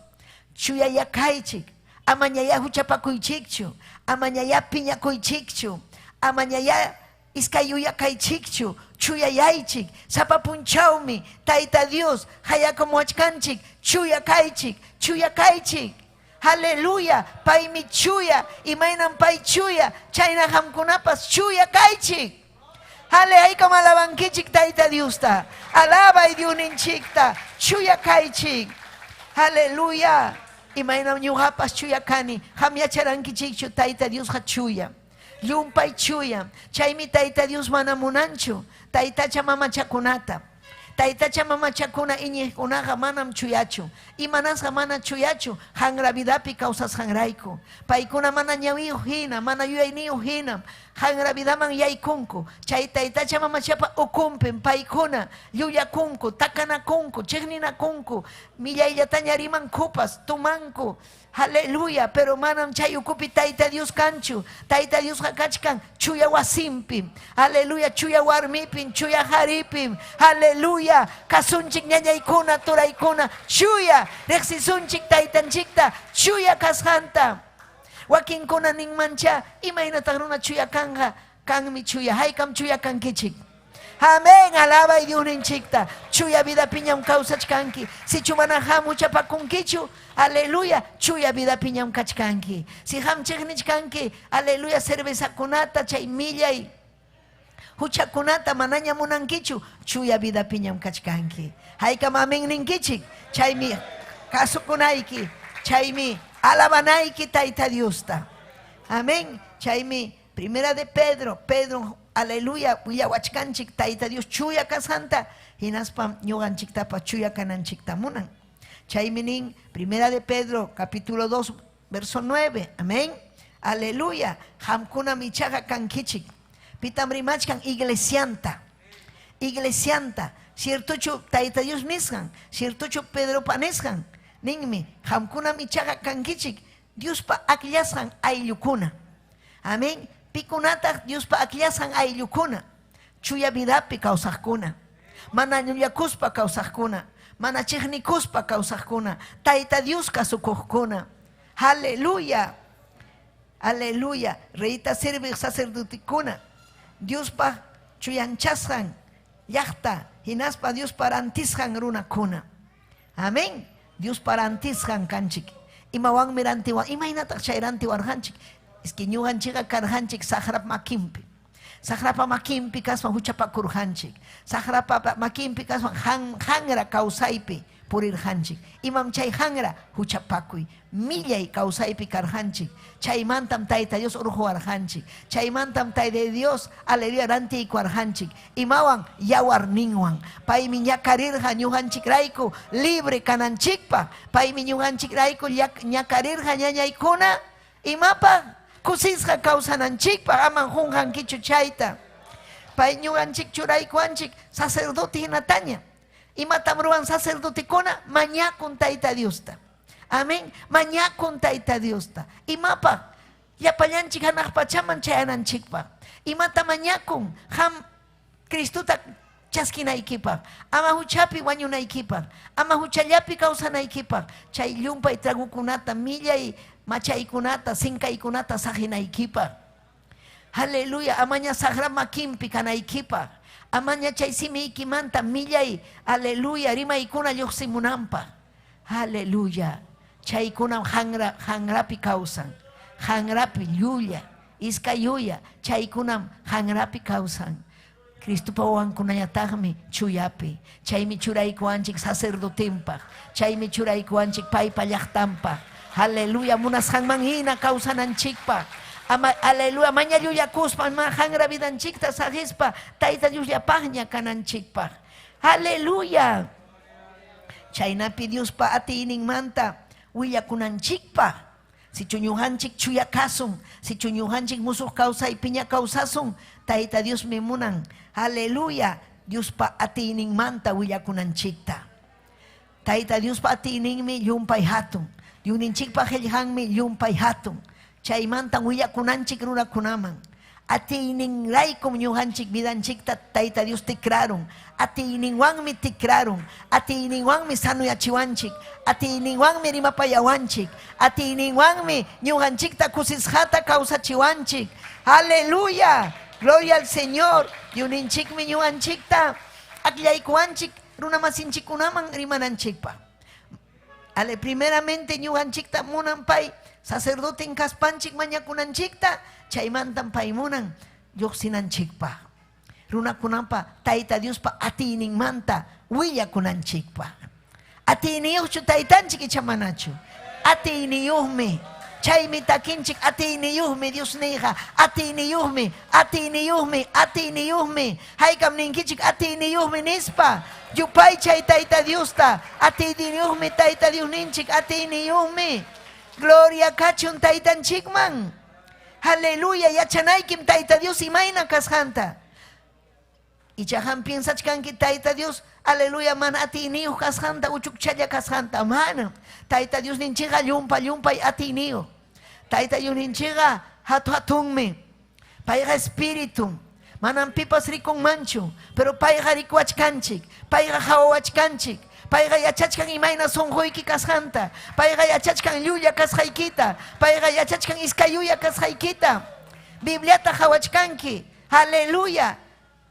Chuyayá kaychik. Amañayá huchapakuychikchu. Amañayá piñakuychikchu. Amañayá iskay yuya kaychikchu. Chuyayaychik. Sapa punchawmi Tayta Dios hayakamuwachkanchik. Chuya kaychik. Chuya kaychik. Aleluya. Paymi chuya. Imaynam pay chuya. Chayna qamkunapas chuya kaychik. Ale, haykam alabankichik Tayta Diosta. Alabay Diosninchikta. Chuya kaychik. Aleluya. Imaynam ñuqapas chuya kani. Qam yacharankichikchu Tayta Diosqa chuya. Llumpay chuya. Chaymi Tayta Dios mana munanchu taytacha mamachakunata. Taytacha mamachakuna iñiqkunaqa manam chuyachu. Imanasqa mana chuyachu hanra vidapi kawsasqanrayku. Paykuna mana ñawiyuq hina, mana yuyayniyuq hinam hanra vidaman yaykunku. Chay taytacha mamachapa ukunpim paykuna llullakunku, takanakunku, chiqninakunku, millayllataña rimankupas, tumanku. Aleluya, pero manam chay ukupi Tayta Dios kanchu. Tayta Diosqa kachkan chuya wasinpim. Aleluya, chuya warmipim, chuya qaripim. Aleluya, kasunchik ñañaykuna, turaykuna, chuya riqsisunchik taytanchikta, chuya kasqanta. Wakinkuna ninmancha, imaynataq runa chuya kanqa? Kanmi chuya, haykam chuya kankichik. Amén, alabay Diosninchikta. Chuya vidapiñam kawsachkanki. Sichu mana qam huchapakunkichu, aleluya, chuya vidapiñam kachkanki. Si qam chiqnichkanki, aleluya, cervezakunata, chay millay huchakunata manaña munankichu, chuya vidapiñam kachkanki. Haykam amén ninkichik, chaymi kasukunayki, chaymi alabanayki Tayta Diosta. Amén, chaymi Primera de Pedro, Pedro, aleluya, willawachkanchik Tayta Dios chuya kasqanta, hinaspam ñuqanchiktapas chuya kananchikta munan. Chaymi nin Primera de Pedro, capítulo 2, verso 9, amén. Aleluya, qamkunam ichaqa kankichik. Pitam rimachkan iglesianta. Iglesianta, ciertochu Tayta Dios nisqan, ciertochu Pedropa nisqan, ninmi, qamkunam ichaqa kankichik Diospa akllasqan ayllukuna. Amén. Pikunataq Diospa akllasqan ayllukuna? Chuya vidapi kawsaqkuna, mana llullakuspa kawsaqkuna, mana chiqnikuspa kawsaqkuna, Tayta Dios kasukuqkuna. Aleluya. Aleluya. Reyta serviq sacerdotekuna, Diospa chuyanchasqan llaqta hinaspa Diospa rantisqan runakuna. Amén. Diospa rantisqan kanchik. Imawanmi rantiwan? Imaynataq chay rantiwarqanchik? Es que ñuqanchikqa karqanchik saqrap makinpi. Saqrapa makinpi kaspan huchapakurqanchik. Saqrapa makinpi kaspan hanra kawsaypi purirqanchik. Imam chay hanra? Huchapakuy. Millay kawsaypi karqanchik. Chaymantam Tayta Dios urquwarqanchik. Chaymantam Tayta Dios, aleluya, rantiykuwarqanchik. Imawan? Yawarninwan. Paymi ñakarirqa ñuqanchikrayku libre kananchikpaq. Paymi ñuqanchikrayku ñakarirqa ñañaykuna. Imapaq? Kusisqa kawsananchikpaq. Aman qunqankichu chayta. Pay ñuqanchik churaykuwanchik sacerdote hinataña. Imatam ruwan sacerdotekuna? Mañakun Tayta Diosta. Amén. Mañakun Tayta Diosta. Imapaq? Llapallanchik hanaq pachaman chayananchikpaq. Imata mañakun? Qam Cristota chaskinaykipaq. Ama huchapi wañunaykipaq. Ama huchallapi kawsanaykipaq. Chay llumpay tragukunata, millay machaykunata, sinkaykunata saqinaykipaq. Aleluya, amaña saqra makinpi kanaykipaq. Amaña chay simiykimanta millay, aleluya, rimaykuna lluqsimunanpaq. Aleluya. Chaykunam hanra, hanrapi kawsan. Hanrapi llulla, iskay yuya, chaykunam hanrapi kawsan. Cristopa wawankunañataqmi chuyapi. Chaymi churaykuwanchik sacerdotenpaq. Chaymi churaykuwanchik paypa llaqtanpaq. Aleluya, munasqanman hina kawsananchikpaq. Ama, aleluya, maña llullakuspa, ama hanra vidanchikta saqispa, Tayta Diosllapaqña kananchikpaq. Aleluya. Chaynapi Diospa atiyninmanta willakunanchikpaq. Sichu ñuqanchik chuya kasun, sichu ñuqanchik musuq kawsaypiña kawsasun, Tayta Diosmi munan, aleluya, Diospa atiyninmanta willakunanchikta. Tayta Diospa atiyninmi llumpay hatun, Diosninchikpa qillqanmi llumpay hatun. Chaymantam willakunanchik runakunaman. Atiyninraykum ñuqanchik vidanchikta Tayta Dios tikrarun. Atiyninwanmi tikrarun. Atiyninwanmi sanuyachiwanchik. Atiyninwanmi rimapayawanchik. Atiyninwanmi ñuqanchikta kusisqata kawsachiwanchik. Aleluya. Gloria al Señor. Diosninchikmi ñuqanchikta akllaykuwanchik runamasinchikkunaman rimananchikpaq. Ale, primeramente ñuqanchikta munan pay sacerdoten kaspanchik mañakunanchikta, chaymantam pay munan lluqsinanchikpaq. Runakunapa Tayta Diospa atiyninmanta willakunanchikpaq. Atiyniyuqchu taytanchik icha manachu? Atiyniyuqmi. Chaymi takinchik atiyniyuqmi Diosniyqa, atiyniyuqmi, atiyniyuqmi, atiyniyuqmi. Haykam ninkichik atiyniyuqmi nispa. Yupaychay Tayta Diosta, atiyniyuqmi Tayta Diosninchik, atiyniyuqmi. Gloria kachun Taytanchikman. Aleluya, yachanaykim Tayta Dios imayna kasqanta. Icha qam piensachkanki Tayta Dios, aleluya, mana atiyniyuq kasqanta, uchukchalla kasqanta. Manam. Tayta Diosninchikqa llumpa-llumpay atiyniyuq. Tayta Diosninchikqa hatu-hatunmi. Payqa espiritum. Manam pipas rikunmanchu, pero payqa rikuwachkanchik. Payqa qawawachkanchik. Payqa yachachkan imayna sunquyki kasqanta. Payqa yachachkan llulla kasqaykita. Payqa yachachkan iskay yuya kasqaykita. Bibliata qawachkanki. Aleluya.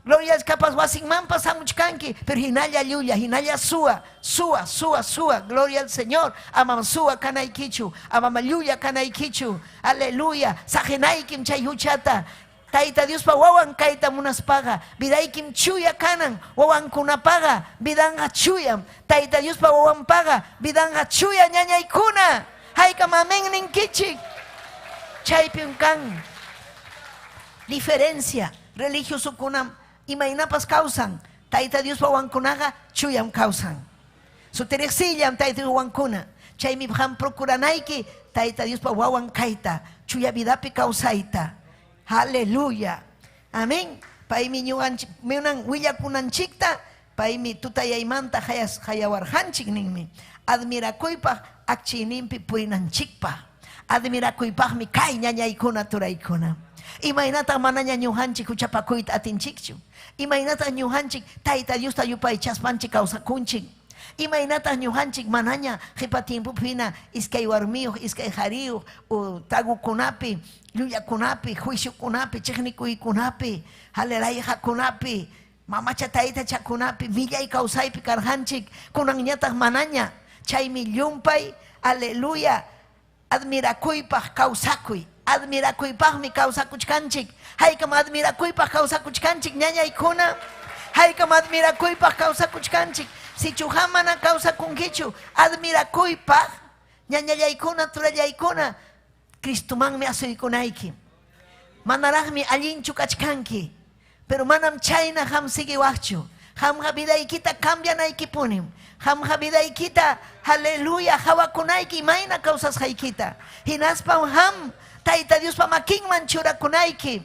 Gloria kapas wasinmanpas hamuchkanki, pero hinalla llulla, hinalla suwa, suwa, suwa, suwa. Gloria al Señor. Amam suwa kanaykichu, amam llulla kanaykichu. Aleluya. Saqinaykim chay huchata. Tayta Diospa wawan kayta munaspaqa, vidaykim chuya kanan, wawankunapaqa vidanqa chuyam. Tayta Diospa wawanpaqa vidanqa chuya ñañaykuna. Haykam amén ninkichik. Chaypim kan diferencia. Religiosokunam imaynapas kawsan, Tayta Diospa wawankunaqa chuyam kawsan. Sutiriqsillam Tayta Dios wawankuna. Chaymi qam procuranayki Tayta Diospa wawan kayta, chuya vidapi kawsayta. Aleluya. Amén. Paymi ñuqanchik munan willakunanchikta, paymi tutayaymanta hayawarqanchik ninmi. Admirakuypaq akchiyninpi purinanchikpaq. Admirakuypaqmi kay ñañaykuna turaykuna. Imaynataq manaña ñuqanchik huchapakuyta atinchikchu? Imaynataq ñuqanchik Tayta Diosta yupaychaspanchik kawsakunchik? Imaynataq ñuqanchik manaña qipa tiempopi hina iskay warmiyuq, iskay qariyuq, tagukunapi, llullakunapi, juiciokunapi, chiqnikuykunapi, halerayqakunapi, mamacha taytachakunapi, millay kawsaypi karqanchik, kunanñataq manaña. Chaymi llumpay, aleluya, admirakuypaq kawsakuy. Admirakuypaqmi kawsakuchkanchik. Haykam admirakuypaq kawsakuchkanchik, ñañaykuna. Haykam admirakuypaq kawsakuchkanchik. Sichu qam mana kawsakunkichu, admirakuypaq, ñañallaykuna, turallaykuna, Cristomanmi asuykunayki. Manaraqmi allinchu kachkanki, pero manam chayna qam siguiwaqchu. Qamqa vidaykita cambianaykipunim. Qamqa vidaykita, aleluya, hawakunayki imayna kawsasqaykita. Hinaspam qam Tayta Diospa makinman churakunayki.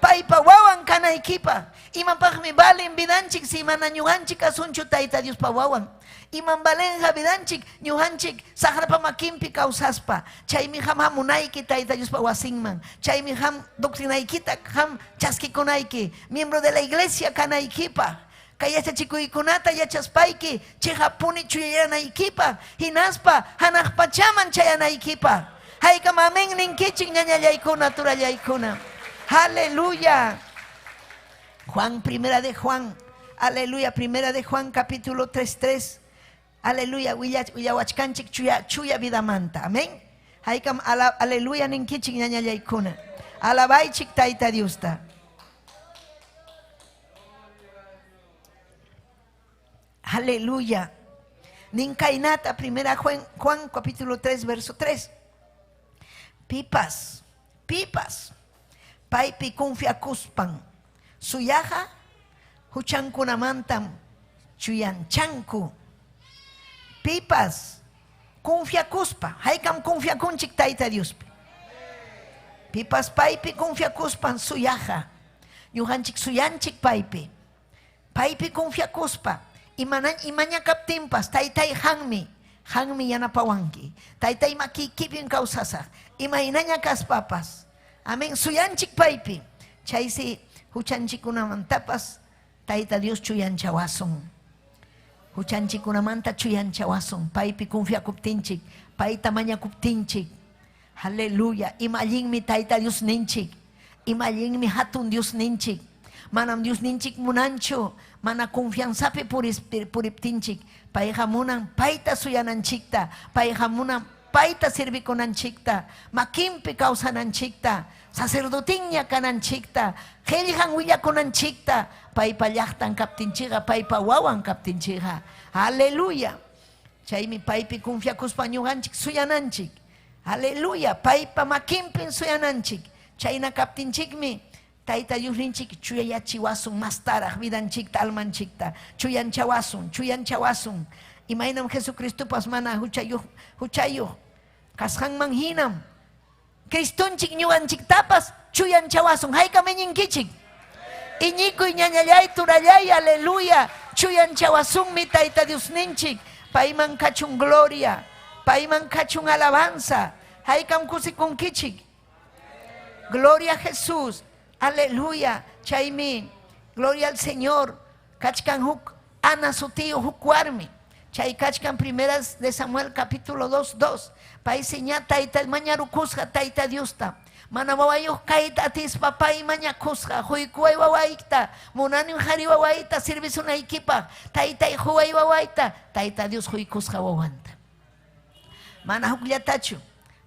Paypa wawan kanaykipaq. Imapaqmi valen vidanchik si mana ñuqanchik kasunchu Tayta Diospa wawan? Imam valenqa vidanchik ñuqanchik saqrapa makinpi kawsaspa? Chaymi qam hamunayki Tayta Diospa wasinman. Chaymi qam doctrinaykita qam chaskikunayki, miembro de la iglesia kanaykipaq. Kay yachachikuykunata yachaspayki chiqapuni chuyayanaykipaq, hinaspa hanaq pachaman chayanaykipaq. Haykam amén ninkichik ñañallaykuna, turallaykuna. Aleluya. Juan, primera de Juan. Aleluya, primera de Juan capítulo 3:3. Aleluya, willawachkanchik chuya, chuya vidamanta. Amén. Haykam aleluya ninkichik ñañallaykuna. Alabaychik Tayta Diosta. Aleluya. Ninkaynata, primera Juan, Juan capítulo 3, verso 3. Pipas, pipas, paypi confiakuspan, suyaqa huchankunamantam chuyanchanku. Pipas confiakuspa, haykam confiakunchik Tayta Diospi. Pipas paypi confiakuspan suyaqa, ñuqanchik suyanchik paypi. Paypi confiakuspa, imaña kaptinpas, taytay qanmi. Qanmi yanapawanki. Taytay makiykipim kawsasaq. Imaynaña kaspapas. Amén. Suyanchik paypi. Chaysi huchanchikkunamantapas Tayta Dios chuyanchawasun. Huchanchikkunamanta chuyanchawasun. Paypi confiakuptinchik, payta mañakuptinchik. Aleluya. Ima allinmi Tayta Diosninchik. Ima allinmi hatun Diosninchik. Manam Diosninchik munanchu mana confianzapi puriptinchik. Payqa munan payta suyananchikta. Payqa munan payta servikunanchikta. Makinpi kawsananchikta. Sacerdotinña kananchikta. Qellqan willakunanchikta. Paypa llaqtan kaptinchikqa, paypa wawan kaptinchikqa. Aleluya. Chaymi paypi confiakuspa ñuqanchik suyananchik. Aleluya. Paypa makinpim suyananchik. Chayna kaptinchikmi Tayta Diosninchik chuyayachiwasun mastaraq vidanchikta, almanchikta. Chuyanchawasun, chuyanchawasun. Imaynam Jesucristopas mana huchayuq, huchayuq kasqanman hinam Cristonchik ñuqanchiktapas chuyanchawasun. Haykam iñinkichik? Iñikuy ñañallay, turallay, aleluya. Chuyanchawasunmi Tayta Diosninchik. Payman kachun gloria. Payman kachun alabanza. Haykam kusikunkichik? Gloria a Jesús. Aleluya. Chaymi, gloria al Señor. Kachkan huk Ana sutiyuq huk warmi. Chay kachkan primeras de Samuel capítulo 2, 2. Paysi ña tayta mañarukusqa Tayta Diosta. Mana wawayuq kayta atispa pay mañakusqa. Quykuway wawayta. Munanim qhari wawayta servisunaykipaq. Taytay quway wawayta. Tayta Dios quykusqa wawanta. Mana hukllatachu.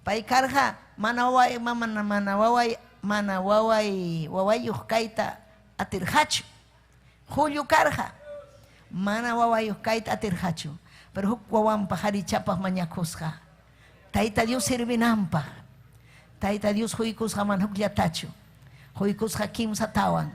Pay karqa mana waway mana mana waway mana waway wawayuq kayta atirqachu. Jullu karqa. Mana wawayuq kayta atirqachu. Pero huk wawanpaq qharichapaq mañakusqa. Tayta Dios servinanpaq. Tayta Dios quykusqa mana hukllatachu. Quykusqa kimsatawan.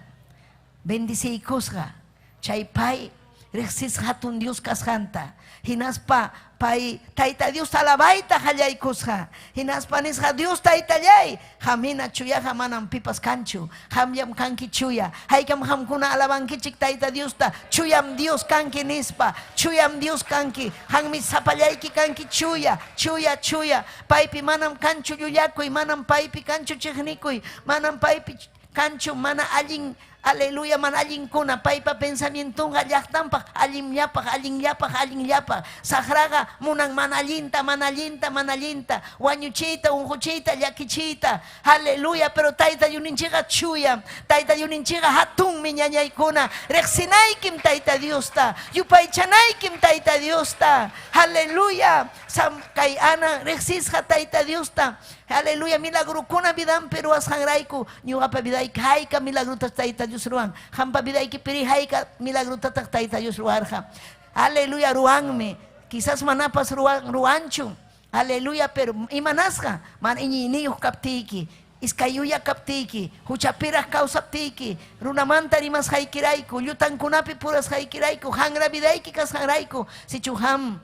Bendeciykusqa. Chay pay riqsisqa hatun Dios kasqanta. Hinaspa pay Tayta Diosta alabayta qallaykusqa. Hinaspa nisqa, Dios Taytallay, qam hina chuyaqa manam pipas kanchu. Qamllam kanki chuya. Haykam qamkuna alabankichik Tayta Diosta, chuyam Dios kanki nispa. Chuyam Dios kanki. Qanmi sapallayki kanki chuya, chuya, chuya. Paypi manam kanchu llullakuy, manam paypi kanchu chiqnikuy, manam paypi kanchu mana allin, aleluya, mana allinkuna. Paypa pensamientonqa llaqtanpaq allinllapaq, allinllapaq, allinllapaq. Saqraqa munan mana allinta, mana allinta, mana allinta, wañuchiyta, unquchiyta, llakichiyta. Aleluya, pero Tayta Diosninchikqa chuyam. Tayta Diosninchikqa hatunmi, ñañaykuna. Riqsinaykim Tayta Diosta, yupaychanaykim Tayta Diosta. Aleluya. Kay Ana riqsisqa Tayta Diosta. Aleluya, milagrokuna vidanpi ruwasqanrayku. Ñuqapa vidayki hayka milagrotas Tayta Dios ruwan. Qampa vidaykipiri hayka milagrotataq Tayta Dios ruwarqa. Aleluya, ruwanmi. Quizás manapas ruwanchu. Aleluya, pero imanasqa mana iñiyniyuq kaptiyki, iskay yuya kaptiyki, huchapiraq kawsaptiyki, runamanta rimasqaykirayku, llutankunapi purasqaykirayku, hanra vidayki kasqanrayku, sichu qam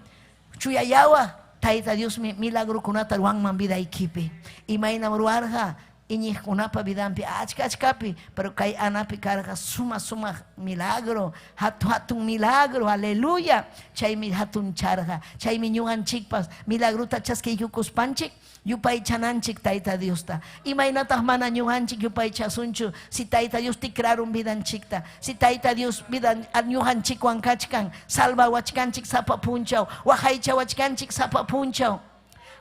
chuyayawa, Tayta Diosmi milagrokunata ruwanman vidaykipi. Imaynam ruwarqa iñiqkunapa vidanpi achka achkapi, pero kay Anapi karqa suma sumaq milagro, hatu hatun milagro, aleluya. Chaymi hatuncharqa. Chaymi ñuqanchikpas milagrota chaskiykukuspanchik yupaychananchik Tayta Diosta. Imaynataq mana ñuqanchik yupaychasunchu si Tayta Dios tikrarun vidanchikta, si Tayta Dios vidan ñuqanchikwan kachkan, salvawachkanchik sapa punchaw, waqaychawachkanchik sapa punchaw.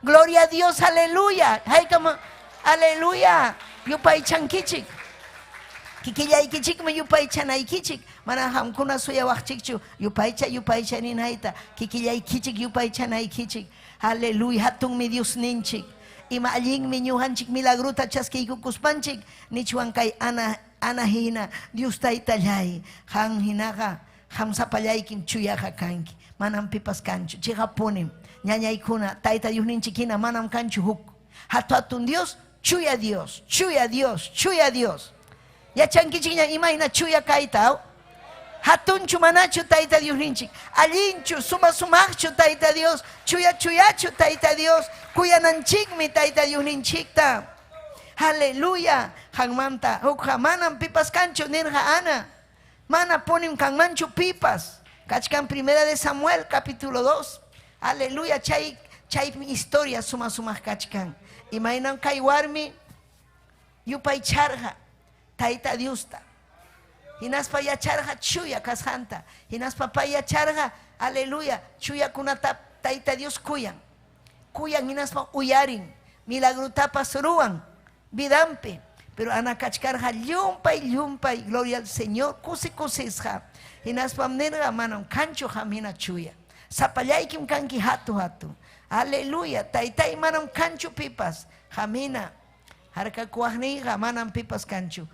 Gloria a Dios, aleluya. Haykam, aleluya. Yupaychankichik. Kikillaykichikmi yupaychanaykichik. Mana qamkuna suyawaqchikchu yupaycha yupaycha ninayta. Kikillaykichik yupaychanaykichik. Aleluya, hatunmi Diosninchik. Ima allinmi ñuqanchik milagrota chaskiykukuspanchik nichwan kay Ana, Ana hina, Dios Taytallay, qam hinaqa qam sapallaykim chuyaqa kanki. Manam pipas kanchu. Chiqappunim, ñañaykuna, Tayta Diosninchik hina manam kanchu huk. Hatu hatun Dios, chuya Dios, chuya Dios, chuya Dios. Yachankichikña imayna chuya kayta, aw? Hatunchu manachu Tayta Diosninchik? Allinchu, suma sumaqchu Tayta Dios? Chuya chuyachu Tayta Dios? Kuyananchikmi Tayta Diosninchikta. Aleluya. Qanmanta hukqa manam pipas kanchu nirqa Ana. Mana punim kanmanchu pipas. Kachkan Primera de Samuel capítulo 2. Aleluya, chay chaymi historia suma sumaq kachkan. Imaynam kay warmi yupaycharqa Tayta Diosta. Hinaspa yacharqa chuya kasqanta. Hinaspa pay yacharqa, aleluya, chuyakunata Tayta Dios kuyan. Kuyan hinaspa uyarin, milagrutapas ruwan vidanpi. Pero Ana kachkarqa llumpay, llumpay, gloria al Señor, kusi kusisqa. Hinaspam nirqa, manam kanchu qam hina chuya. Sapallaykim kanki hatu hatun. Aleluya, Taytay manam kanchu pipas qam hina harkakuwaqniyqa manam pipas kanchu.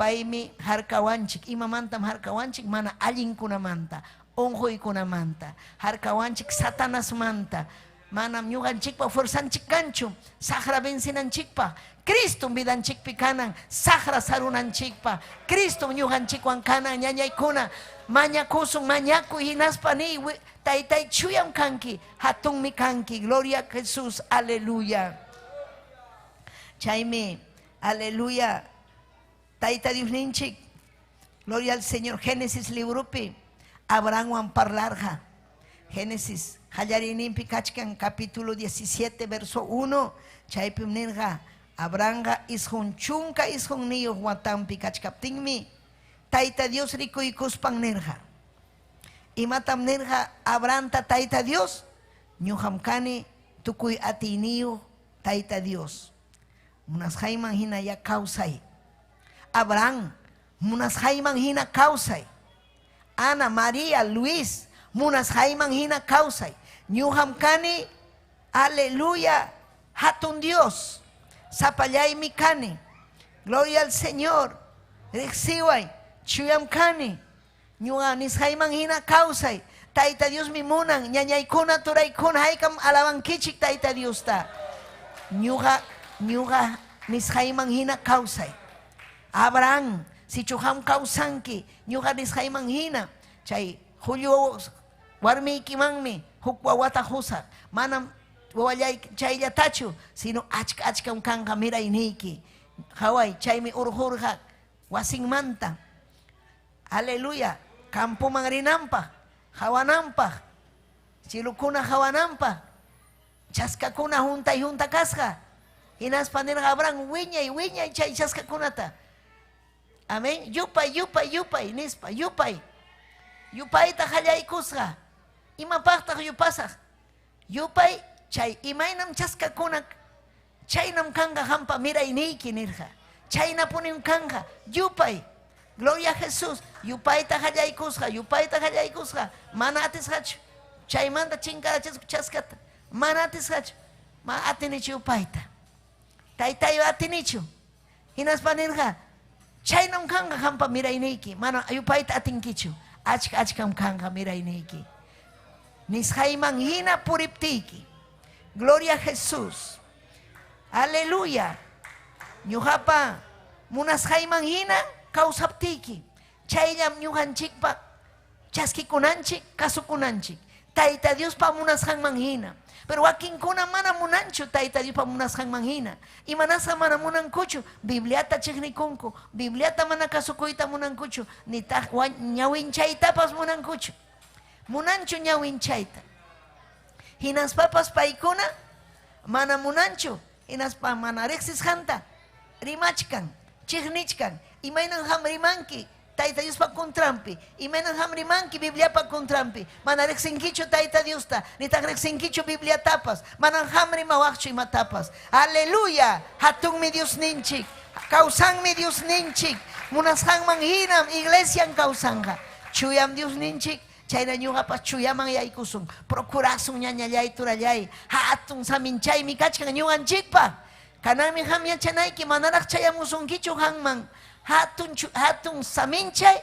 Paymi harkawanchik. Imamantam harkawanchik? Mana allinkunamanta, unquykunamanta. Harkawanchik Satanasmanta. Manam ñuqanchikpa fuerzanchik kanchu saqra vencenanchikpaq. Cristom vidanchikpi kanan saqra sarunanchikpaq. Cristom ñuqanchikwan kanan ñañaykuna. Mañakusun, mañakuy hinaspa niy, Taytay chuyam kanki, hatunmi kanki. Gloria a Jesús, aleluya. Chaymi, aleluya, Tayta Diosninchik, gloria al Señor, Génesis libropi Abrahamwan parlarqa. Génesis qallariyninpi kachkan capítulo 17 verso 1, chaypim nirqa Abrahamqa 99 watanpi kachkaptinmi Tayta Dios rikuykuspan nirqa. Imatam nirqa Abrahamta Tayta Dios? Ñuqam kani tukuy atiyniyuq Tayta Dios. Munasqayman hinayá kawsay. Abraham, munasqayman hina kawsay. Ana, María, Luis, munasqayman hina kawsay. Ñuqam kani, aleluya, hatun Dios. Sapallaymi kani. Gloria al Señor. Riqsiway, chuyam kani. Ñuqa nisqayman hina kawsay. Tayta Diosmi munan, ñañaykuna, turaykuna, haykam alabankichik Tayta Diosta. Ñuqa, ñuqa nisqayman hina kawsay. Abraham, sichu qam kawsanki, ñuqa nisqayman hina, chay qullu warmiykimanmi huk wawata qusaq. Manam wawallay chayllatachu, sino achka achkam kanqa mirayniyki. Qaway, chaymi urqurqa wasinmanta. Aleluya, campoman rinanpaq, hawananpaq, chilukuna hawananpaq, chaskakuna juntay junta kasqa. Hinaspa nirqa Abraham, wiñay, wiñay chay chaskakunata. Amén. Yupay, yupay, yupay, nispa, yupay. Yupayta qallaykusqa. Imapaqtaq yupasaq? Yupay chay imaynam chaskakuna chaynam kanqa qampa mirayniyki nirqa. Chaynapunim kanqa. Yupay. Gloria a Jesús. Yupayta qallaykusqa, yupayta qallaykusqa. Mana atisqachu. Chaymanta chinkarachisqa chaskata. Mana atisqachu. Ma atinichu yupayta. Taytayu atinichu. Hinaspa nirqa, chaynam kanqa qampa mirayniyki. Mana yupayta atinkichu. Achka achkam kanqa mirayniyki. Nisqayman hina puriptiyki. Gloria a Jesús. Aleluya. Ñuqapa munasqayman hina kawsaptiyki. Chayllam ñuqanchikpa chaskikunanchik, kasukunanchik. Tayta Diospa munasqanman hina. Pero wakinkuna mana munanchu Tayta Diospa munasqanman hina. Imanasqa mana munankuchu, Bibliata chiqnikunku, Bibliata mana kasukuyta munankuchu, nitaq ñawinchaytapas munankuchu. Munanchu ñawinchayta. Hinaspapas paykuna mana munanchu, hinaspa mana riqsisqanta rimachkan, chiqnichkan. Imaynan qam rimanki Tayta Diospa contranpi? Imaynan qam rimanki Bibliapa contranpi? Mana riqsinkichu Tayta Diosta, nitaq riqsinkichu Bibliatapas. Manam qam rimawaqchu imatapas. Aleluya! Hatunmi Diosninchik. Kawsanmi Diosninchik. Munasqanman hinam iglesian kawsanqa. Chuyam Diosninchik. Chayna ñuqapas chuyaman yaykusun. Procurasun ñañallay, turallay. Hatun saminchaymi kachkan ñuqanchikpaq. Kananmi qam yachanayki manaraq chayamusunkichu qamman. Hatun hatun saminchay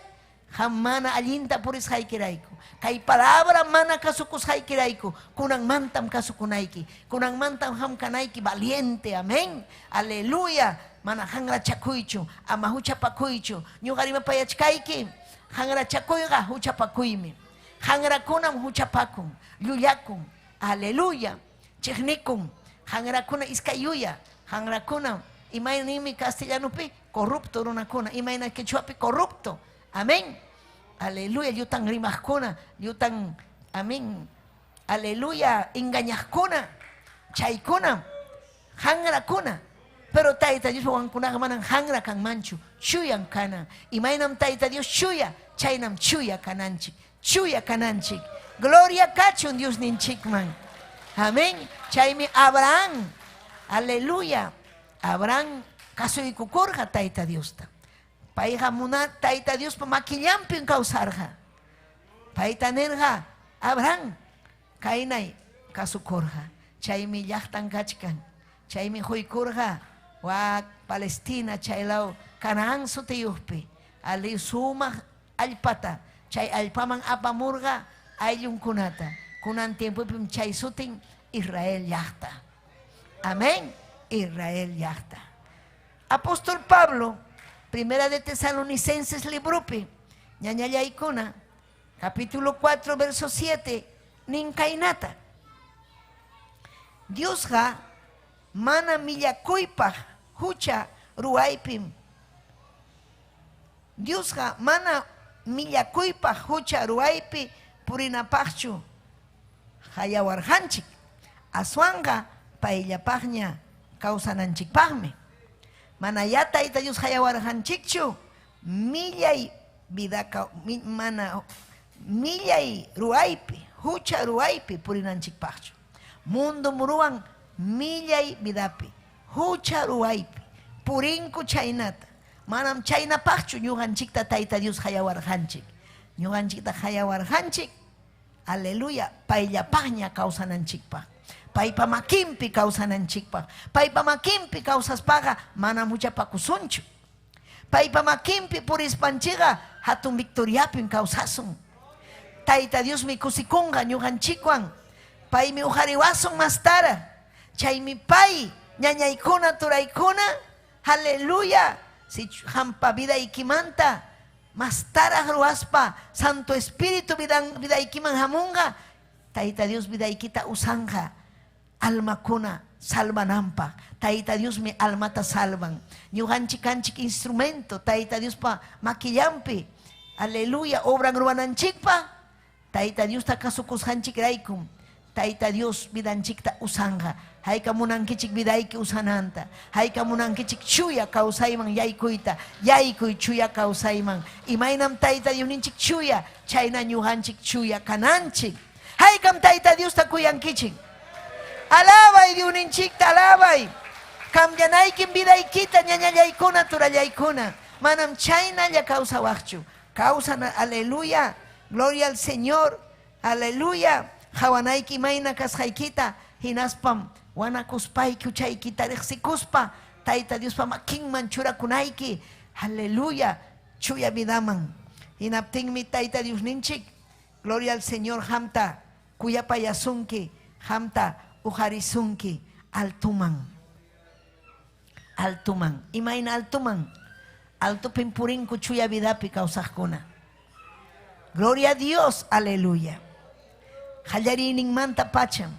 qam mana allinta purisqaykirayku. Kay palabra mana kasukusqaykirayku. Kunanmantam kasukunayki. Kunanmantam qam kanayki valiente. Amén. Aleluya. Mana hanrachakuychu. Ama huchapakuychu. Ñuqa rimapayachkayki. Hanrachakuyqa huchapakuymi. Hanrakunam huchapakun. Llullakun. Aleluya. Chiqnikun. Hanrakuna iskay yuya. Hanrakuna imayninmi castellanupi corrupto runakuna. Imayna quechuapi corrupto. Amén. Aleluya. Llutan rimaqkuna. Llutan, amén. Aleluya, engañaqkuna, chaykunam hanrakuna. Pero Tayta Diospa wawankunaqa manam hanra kanmanchu, chuyam kanan. Imaynam Tayta Dios chuya, chaynam chuya kananchik, chuya kananchik. Gloria kachun Diosninchikman. Amén. Chaymi Abraham, aleluya, Abraham kasuykukurqa Tayta Diosta. Payqa muna Tayta Diospa makillanpim kawsarqa. Payta nirqa, Abraham, kaynay kasukurqa. Chaymi llaqtan kachkan. Chaymi quykurqa wak Palestina chaylaw Canaán sutiyuqpi ali sumaq allpata. Chay allpaman apamurqa ayllunkunata. Kunan tiempopim chay sutin Israel llaqta. Amén. Israel llaqta. Apóstol Pablo, Primera de Tesalonicenses libropi, ñañallaykuna, capítulo 4, verso 7, nin kaynata. Diosqa mana millakuypaq hucha ruwaypim. Diosqa mana millakuypaq hucha ruwaypi purinapaqchu qayawarqanchik, aswanqa payllapaqña kawsananchikpaqmi. Manayá Tayta Dios qayawarqanchikchu millay vida mana millay ruwaypi, hucha ruwaypi purinanchikpaqchu. Mundum ruwan millay vidapi, hucha ruwaypi purinku chaynata. Manam chaynapaqchu ñuqanchikta Tayta Dios qayawarqanchik. Ñuqanchikta qayawarqanchik, aleluya, payllapaqña kawsananchikpaq. Paypa makinpi kawsananchikpaq. Paypa makinpi kawsaspaqa manam huchapakusunchu. Paypa makinpi purispanchikqa hatun victoriapim kawsasun. Tayta Diosmi kusikunqa ñuqanchikwan. Paymi uqariwasun mastara. Chaymi pay, ñañaykuna, turaykuna, aleluya, si qampa vidaykimanta mastaraq ruwaspa Santo Espíritu vidaykiman hamunqa, Tayta Dios vidaykita usanqa almakuna salvananpaq. Tayta Diosmi almata salvan. Ñuqanchik kanchik instrumento Tayta Diospa makillanpi. Aleluya, obran ruwananchikpaq. Tayta Diosta kasukusqanchikraykum Tayta Dios vidanchikta usanqa. Hayka munankichik vidayki usananta. Hayka munankichik chuya kawsayman yaykuyta. Yaykuy chuya kawsayman. Imaynam Tayta Diosninchik chuya, chayna ñuqanchik chuya kananchik. Haykam Tayta Diosta kuyankichik. Alabay Diosninchikta, alabay. Cambianaykim vidaykita, ñañallaykuna, turallaykuna. Manam chaynalla kawsawaqchu. Kawsana, aleluya. Gloria al Señor. Aleluya. Qawanayki imayna kasqaykita, hinaspam wanakuspayki huchaykita riqsikuspa Tayta Diospa makinman churakunayki. Aleluya. Chuya vidaman. Hinaptinmi Tayta Diosninchik, gloria al Señor, qamta kuyapayasunki, qamta uqarisunki altoman. Altoman. Imayna altoman? Altopim purinku chuya vidapi kawsaqkuna. Gloria a Dios, aleluya. Qallariyninmanta pacham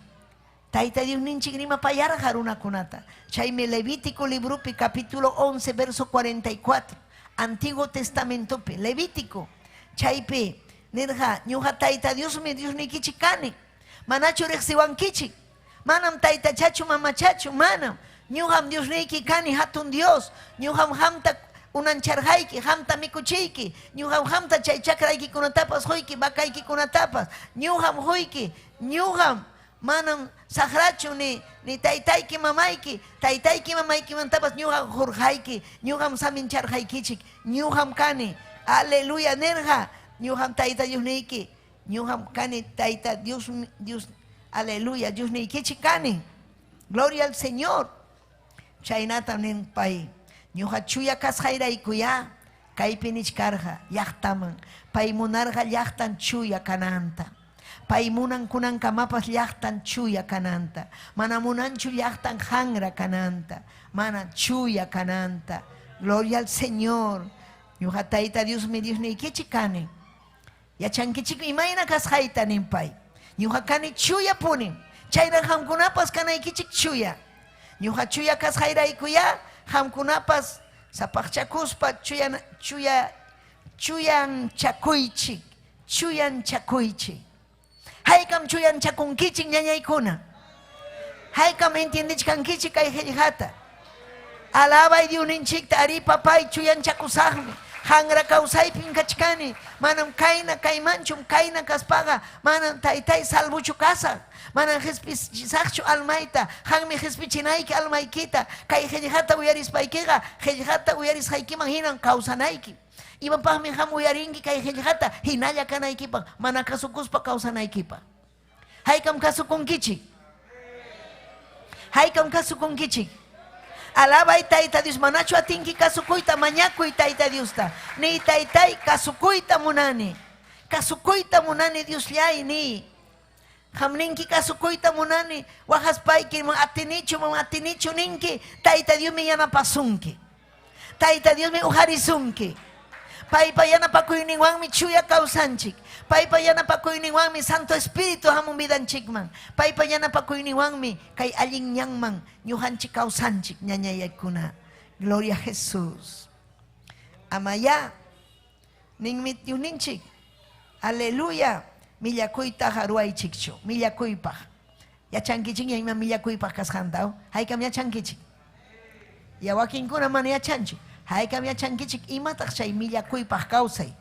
Tayta Diosninchik rimapayarqa runakunata. Chaymi Levítico libropi capítulo 11 verso 44, Antiguo Testamentopi, Levítico, chaypi nirqa, ñuqa Tayta Diosmi Diosniykichik kani. Manachu riqsiwankichik? Manam taytachachu mamachachu, manam. Ñuqam Diosniyki kani, hatun Dios. Ñuqam qamta unancharqayki, qamta mikuchiyki. Ñuqam qamta chay chakraykikunatapas quyki, vacaykikunatapas. Ñuqam quyki, ñuqam manam saqrachu ni ni taytayki mamayki, taytayki mamaykimantapas ñuqam qurqayki, ñuqam samincharqaykichik, ñuqam kani. Aleluya nirqa, ñuqam Tayta Diosniyki. Ñuqam kani Tayta Dios, Dios, aleluya, Diosniykichik kani. Gloria al Señor. Chaynatam nin pay. Ñuqa chuya kasqayraykuyá kaypi nichkarqa llaqtaman. Pay munarqa llaqtan chuya kananta. Pay munan kunankamapas llaqtan chuya kananta. Mana munanchu llaqtan hanra kananta. Mana chuya kananta. Gloria al Señor. Ñuqa Tayta Diosmi Diosniykichik kani. Yachankichikmi imayna kasqayta, nin pay. Ñuqa kani chuyapunim, chayna qamkunapas kanaykichik chuya. Ñuqa chuya kasqayraykuyá qamkunapas sapaqchakuspa chuya chuya chuyanchakuychik, chuyanchakuychik. Haykam chuyanchakunkichik ñañaykuna? Haykam entiendechkankichik kay qillqata? Alabay Diosninchikta, arí papay, chuyanchakusaqmi. Hanra kawsaypim kachkani. Manam kayna kaymanchum, kayna kaspaqa manam taytay salvochu kasaq. Manam qespichisaqchu almayta. Qanmi qespichinayki almaykita. Kay qillqata uyarispaykiqa, qillqata uyarisqaykiman hinam kawsanayki. Imapaqmi qam uyarinki kay qillqata? Hinalla kanaykipaq, mana kasukuspa kawsanaykipaq. Haykam kasukunkichik? Haykam kasukunkichik? Alabay Tayta Dios, manachu atinki kasukuyta? Mañakuy Tayta Diosta. Niy Taytay, kasukuyta munani. Kasukuyta munani Diosllay, niy. Qam ninki kasukuyta munani, waqaspayki man atinichu, man atinichu ninki, Tayta Diosmi yanapasunki. Tayta Diosmi uqarisunki. Paypa yanapakuyninwanmi chuya kawsanchik. Paypa yanapakuyninwanmi Santo Espíritu hamun vidanchikman. Paypa yanapakuyninwanmi kay allin ñanman ñuqanchik kawsanchik, ñañaykuna. Gloria a Jesús. Amayá ninmi Diosninchik. Aleluya. Millakuytaqa ruwaychikchu. Millakuypaq. Yachankichikña ima millakuypaq kasqanta? Haykam yachankichik? Ya wakinkuna mana yachanchu. Haykam yachankichik imataq chay millakuypaq kawsay?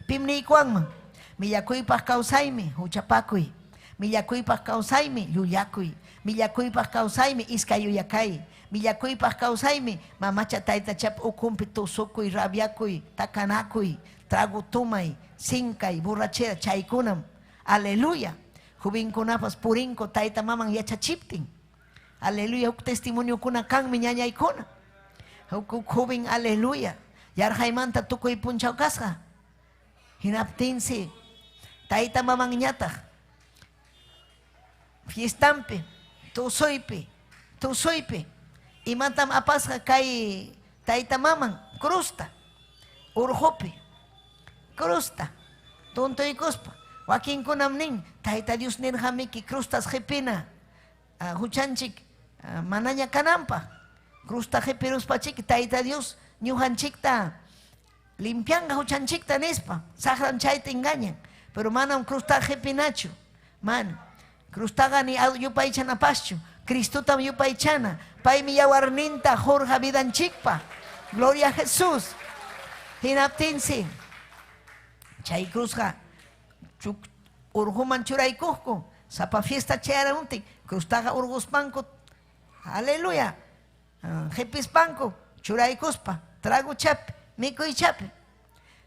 Pim niykuwanman? Millakuypaq kawsaymi huchapakuy. Millakuypaq kawsaymi llullakuy. Millakuypaq kawsaymi iskay yuyakay. Millakuypaq kawsaymi mamacha taytachap ukhunpi tusukuy, rabiakuy, takanakuy, trago tumay, sinkay, borrachera, chaykunam. Aleluya. Jovenkunapas purinku tayta maman yachachiptin. Aleluya, huk testimoniokuna kanmi ñañaykuna. Huk huk joven, aleluya, yarqaymanta tukuy punchaw kasqa. Hinaptinsi tayta mamanñataq fiestampi, tusuypi, tusuypi, imatam apasqa kay tayta maman? Cruzta, urqupi, cruzta, tuntuykuspa. Wakinkunam nin, Tayta Dios nirqamiki cruztas qipina huchanchik manaña kananpaq. Cruzta qipiruspachiki Tayta Dios ñuqanchikta limpianqa huchanchikta nispa. Saqram chayta engañan. Pero manam cruztaqa qipinachu. Mana. Cruztaqa ni yupaychanapaschu. Cristotam yupaychana. Paymi yawarninta qurqa vidanchikpaq. Gloria a Jesús. Hinaptinsi chay cruzqa urquman churaykuqku. Sapa fiesta chayaramuptin cruztaqa urquspanku, aleluya, qipispanku churaykuspa trago chapi, mikuy chapi.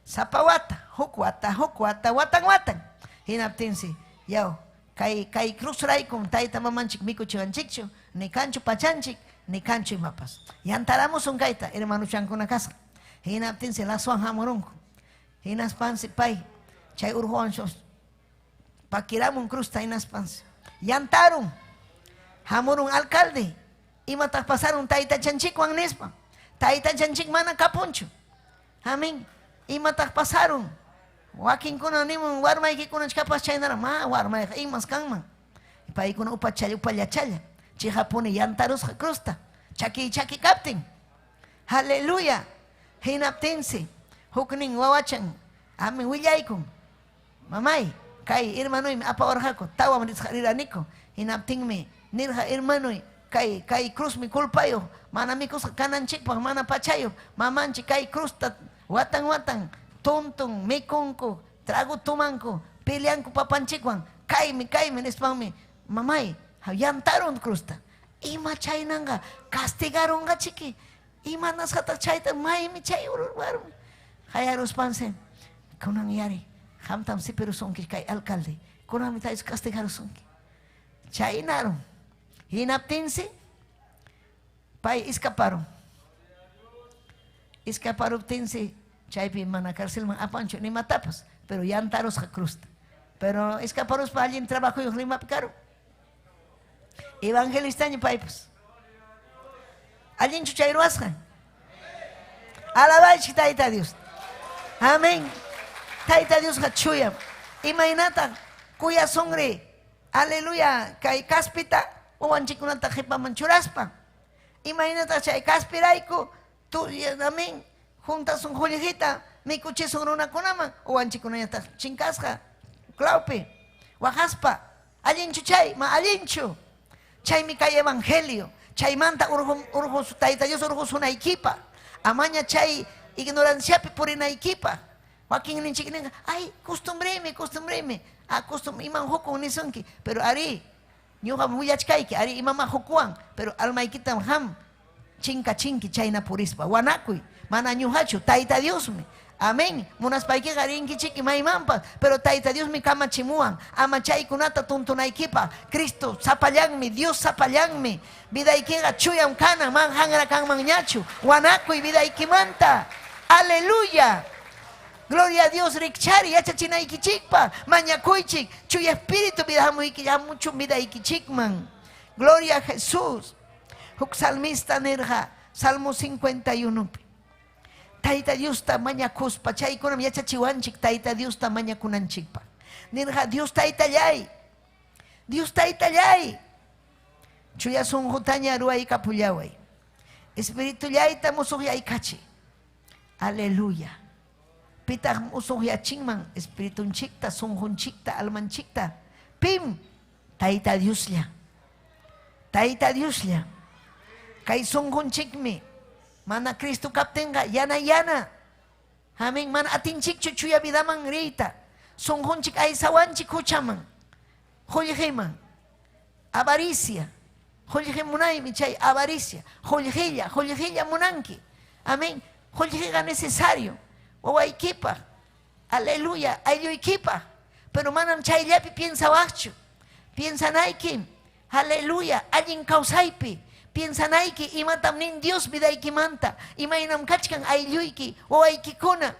Sapa wata, huk wata, huk wata, watan watan. Hinaptinsi, yaw, kay kay cruzraykum tayta mamanchik mikuchiwanchikchu, ni kanchu pachanchik, ni kanchu imapas. Yantaramusun kayta, hermanuchankuna kasqa. Hinaptinsi laswan hamurunku. Hinaspansi pay chay urquwan pakiramun cruzta hinaspansi yantarun. Hamurun alcalde, imataq pasarun taytachanchikwan nispa. Taytachanchik mana kapunchu. Amén. Imataq pasarun? Wakinkuna nimun warmaykikuna kapas chaynara, ma warmayqa imas kanman. Paykuna upachalla upallachalla. Chiqapuni yantarusqa cruzta. Chaki chaki kaptin. Aleluya. Hinaptinsi huknin wawachan amin willaykun. Mamay, kay hermanoymi apawarqaku, tawam riraniku. Hinaptinmi nirqa hermanoy, kay kay cruzmi culpayuq, mana mikusqa kananchikpaq, mana pachayuq. Mamanchik kay cruzta watan watan tuntun mikunku, trago tumanku, peleanku papanchikwan. Kaymi, kaymi nispanmi, mamay, yantarun cruzta. Ima chaynanqa castigarunqa chiki. Imanasqataq chayta maymi chay warmi. Qayaruspansi, kunan yari, qamtam sipirusunki kay alcalde. Kunanmi tayta castigarusunki. Chaynarun. Hinaptinsi, pay escaparun. Escaparuptinsi, chaypi mana carcelman apanchu nimatapas, pero yantarusqa cruzta. Pero escaparuspa allin trabajoyuq rimapi karun. Evangelistaña paypas. Allinchu chay ruwasqan? Alabaychik Tayta Dios. Amén. Tayta Diosqa chuyam. Imaynataq kuyasunri? Aleluya. Kay kaspita wawanchikkunata qhipaman churaspa. Imaynataq chay kaspirayku amén, juntasun qullqita mikuchisun runakunaman, wawanchikkunañataq chinkasqa clawpi. Waqaspa, allinchu chay? Ma allinchu. Chaymi kay evangelio. Chaymanta urqu Tayta Dios urqusunaykipaq. Amaña chay ignoranciapi purinaykipaq. Wakinninchik ninqa, ay, costumbremi, costumbremi. Ah, costum iman hukun nisunki. Pero arí, ñuqam willachkayki, arí, imamá hukuwan, pero almaykitam qam chinkachinki chayna purispa. Wanakuy, mana ñuqachu, Tayta Diosmi. Amén. Munaspaykiqa rinkichiki maymanpas, pero Tayta Diosmi kamachimuwan. Ama chaykunata tuntunaykipaq. Cristo sapallanmi, Dios sapallanmi. Vidaykiqa chuyam kanan, man hanra kanmanñachu. Wanakuy vidaykimanta. Aleluya. Gloria a Dios, rikchari yachachinaykichikpaq. Mañakuychik, chuya espíritu vida hamuchun vidaykichikman. Gloria a Jesús. Huk salmista nirqa, Salmo 51pi. Tayta Diosta mañakuspa, chaykunam yachachiwanchik Tayta Diosta mañakunanchikpaq. Nirqa, Dios Taytallay, Dios Taytallay, chuya sunqutaña ruwaykapullaway. Espiritullayta musuqyaykachiy. Aleluya. Pitaq musuqyachinman espiritunchikta, sunqunchikta, almanchikta? Pim? Tayta Dioslla. Tayta Dioslla. Kay sunqunchikmi mana Cristo kaptinqa yana yana. Amén. Mana atinchikchu chuya vidaman riyta. Sunqunchik aysawanchik huchaman, qullqiman, avaricia. Qullqi munaymi chay avaricia. Qullqilla, qullqilla munanki. Amén. Qullqiqa necesario. Wawaykipaq. Aleluya. Aylluykipaq. Pero manam chayllapi piensawaqchu. Piensanaykim. Aleluya. Allin kawsaypi. Piensanayki imatam nin Dios vidaykimanta. Imaynam kachkan aylluyki, wawaykikuna.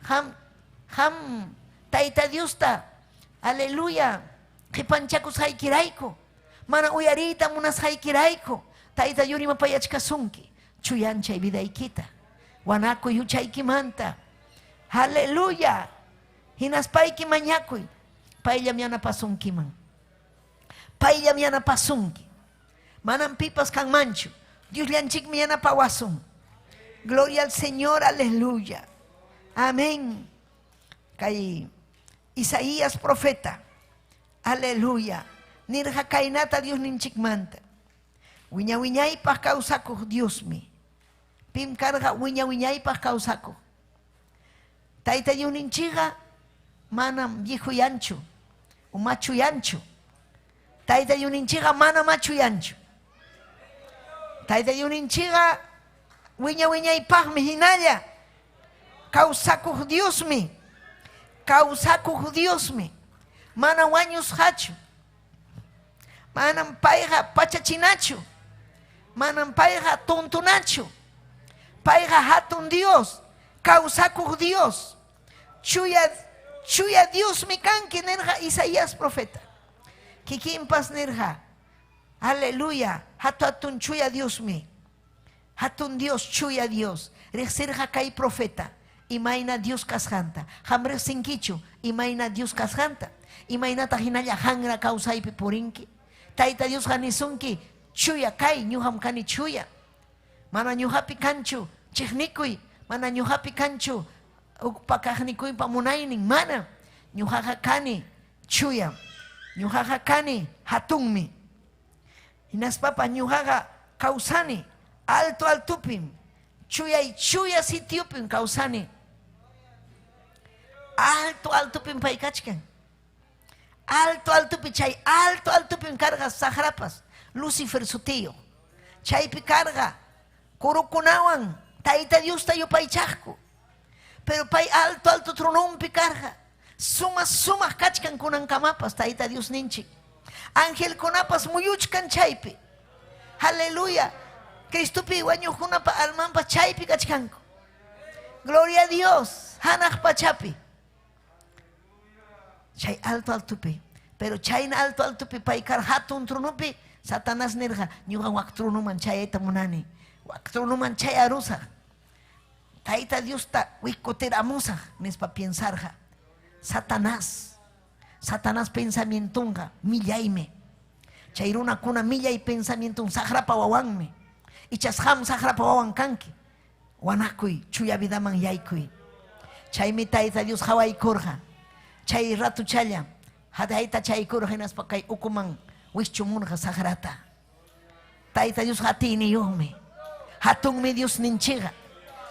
Qam, qam Tayta Diosta, aleluya, qipanchakusqaykirayku, mana uyariyta munasqaykirayku, Tayta Dios rimapayachkasunki, chuyanchay vidaykita, wanakuy huchaykimanta. Aleluya. Hinaspayki mañakuy, payllam yanapasunkiman. Payllam yanapasunki. Manam pipas kanmanchu. Diosllanchikmi yanapawasun. Gloria al Señor, aleluya. Amén. Kay Isaías profeta, aleluya. Nirqa kaynata Diosninchikmanta. Wiña wiñaypaq kawsakuq Diosmi. Pim karqa wiña wiñaypaq kawsakuq. Tayta Diosninchikqa manam viejoyanchu o machuyanchu. Tayta Diosninchikqa mana machuyanchu. Tayta Diosninchikqa wiña wiñaypaqmi hinalla kawsakuq Diosmi. Kawsakuq Diosmi. Mana wañusqachu. Manam payqa pachachinachu. Manam payqa tontonachu. Payqa hatun Dios, kawsakuq Dios. Chuya chuya Diosmi kanki nirqa Isaías profeta. Kikinpas nirqa, aleluya, hatu hatun chuya Diosmi. Hatun Dios, chuya Dios. Riqsirqa kay profeta imayna Dios kasqanta. Qam riqsinkichu imayna Dios kasqanta. Imaynataq hinalla hanra kawsaypi purinki. Tayta Diosqa nisunki, chuya kay, ñuqam kani chuya. Mana ñuqapi kanchu chiqnikuy, mana ñuqapi kanchu hukpa kaqnikuypa munaynin, mana. Ñuqaqa kani chuyam. Ñuqaqa kani hatunmi. Hinaspapas ñuqaqa kawsani alto altopim, chuyay chuya sitiopim kawsani. Alto altopim pay kachkan. Alto altopi chay alto altopim karqa saqrapas, Lucifer sutiyuq. Chaypi karqa kurukunawan Tayta Diosta yupaychaqku. Pero pay alto alto trononpi karqa. Sumaq sumaq kachkan kunankamapas Tayta Diosninchik. Angelkunapas muyuchkan chaypi. Aleluya. Cristopi wañuqkunapa almanpas chaypi kachkanku. Gloria a Dios. Hanaq pachapi. Chay alto altopi. Pero chayna alto altopi pay karqa hatun tronopi, Satanás nirqa, ñuqa wak tronoman chayayta munani. Wak tronoman chayarusaq. Tayta Diosta wikutiramusaq, nispa piensarqa. Satanás. Satanás pensamientonqa millaymi. Chay runakuna millay pensamienton saqrapa wawanmi. Ichas qam saqrapa wawan kanki. Wanakuy, chuya vidaman yaykuy. Chaymi Tayta Dios qawaykurqa. Chay ratuchalla. Hataytachaykurqa hinaspa kay ukuman wischumurqa saqrata. Tayta Diosqa atiyniyuqmi. Hatunmi Diosninchikqa.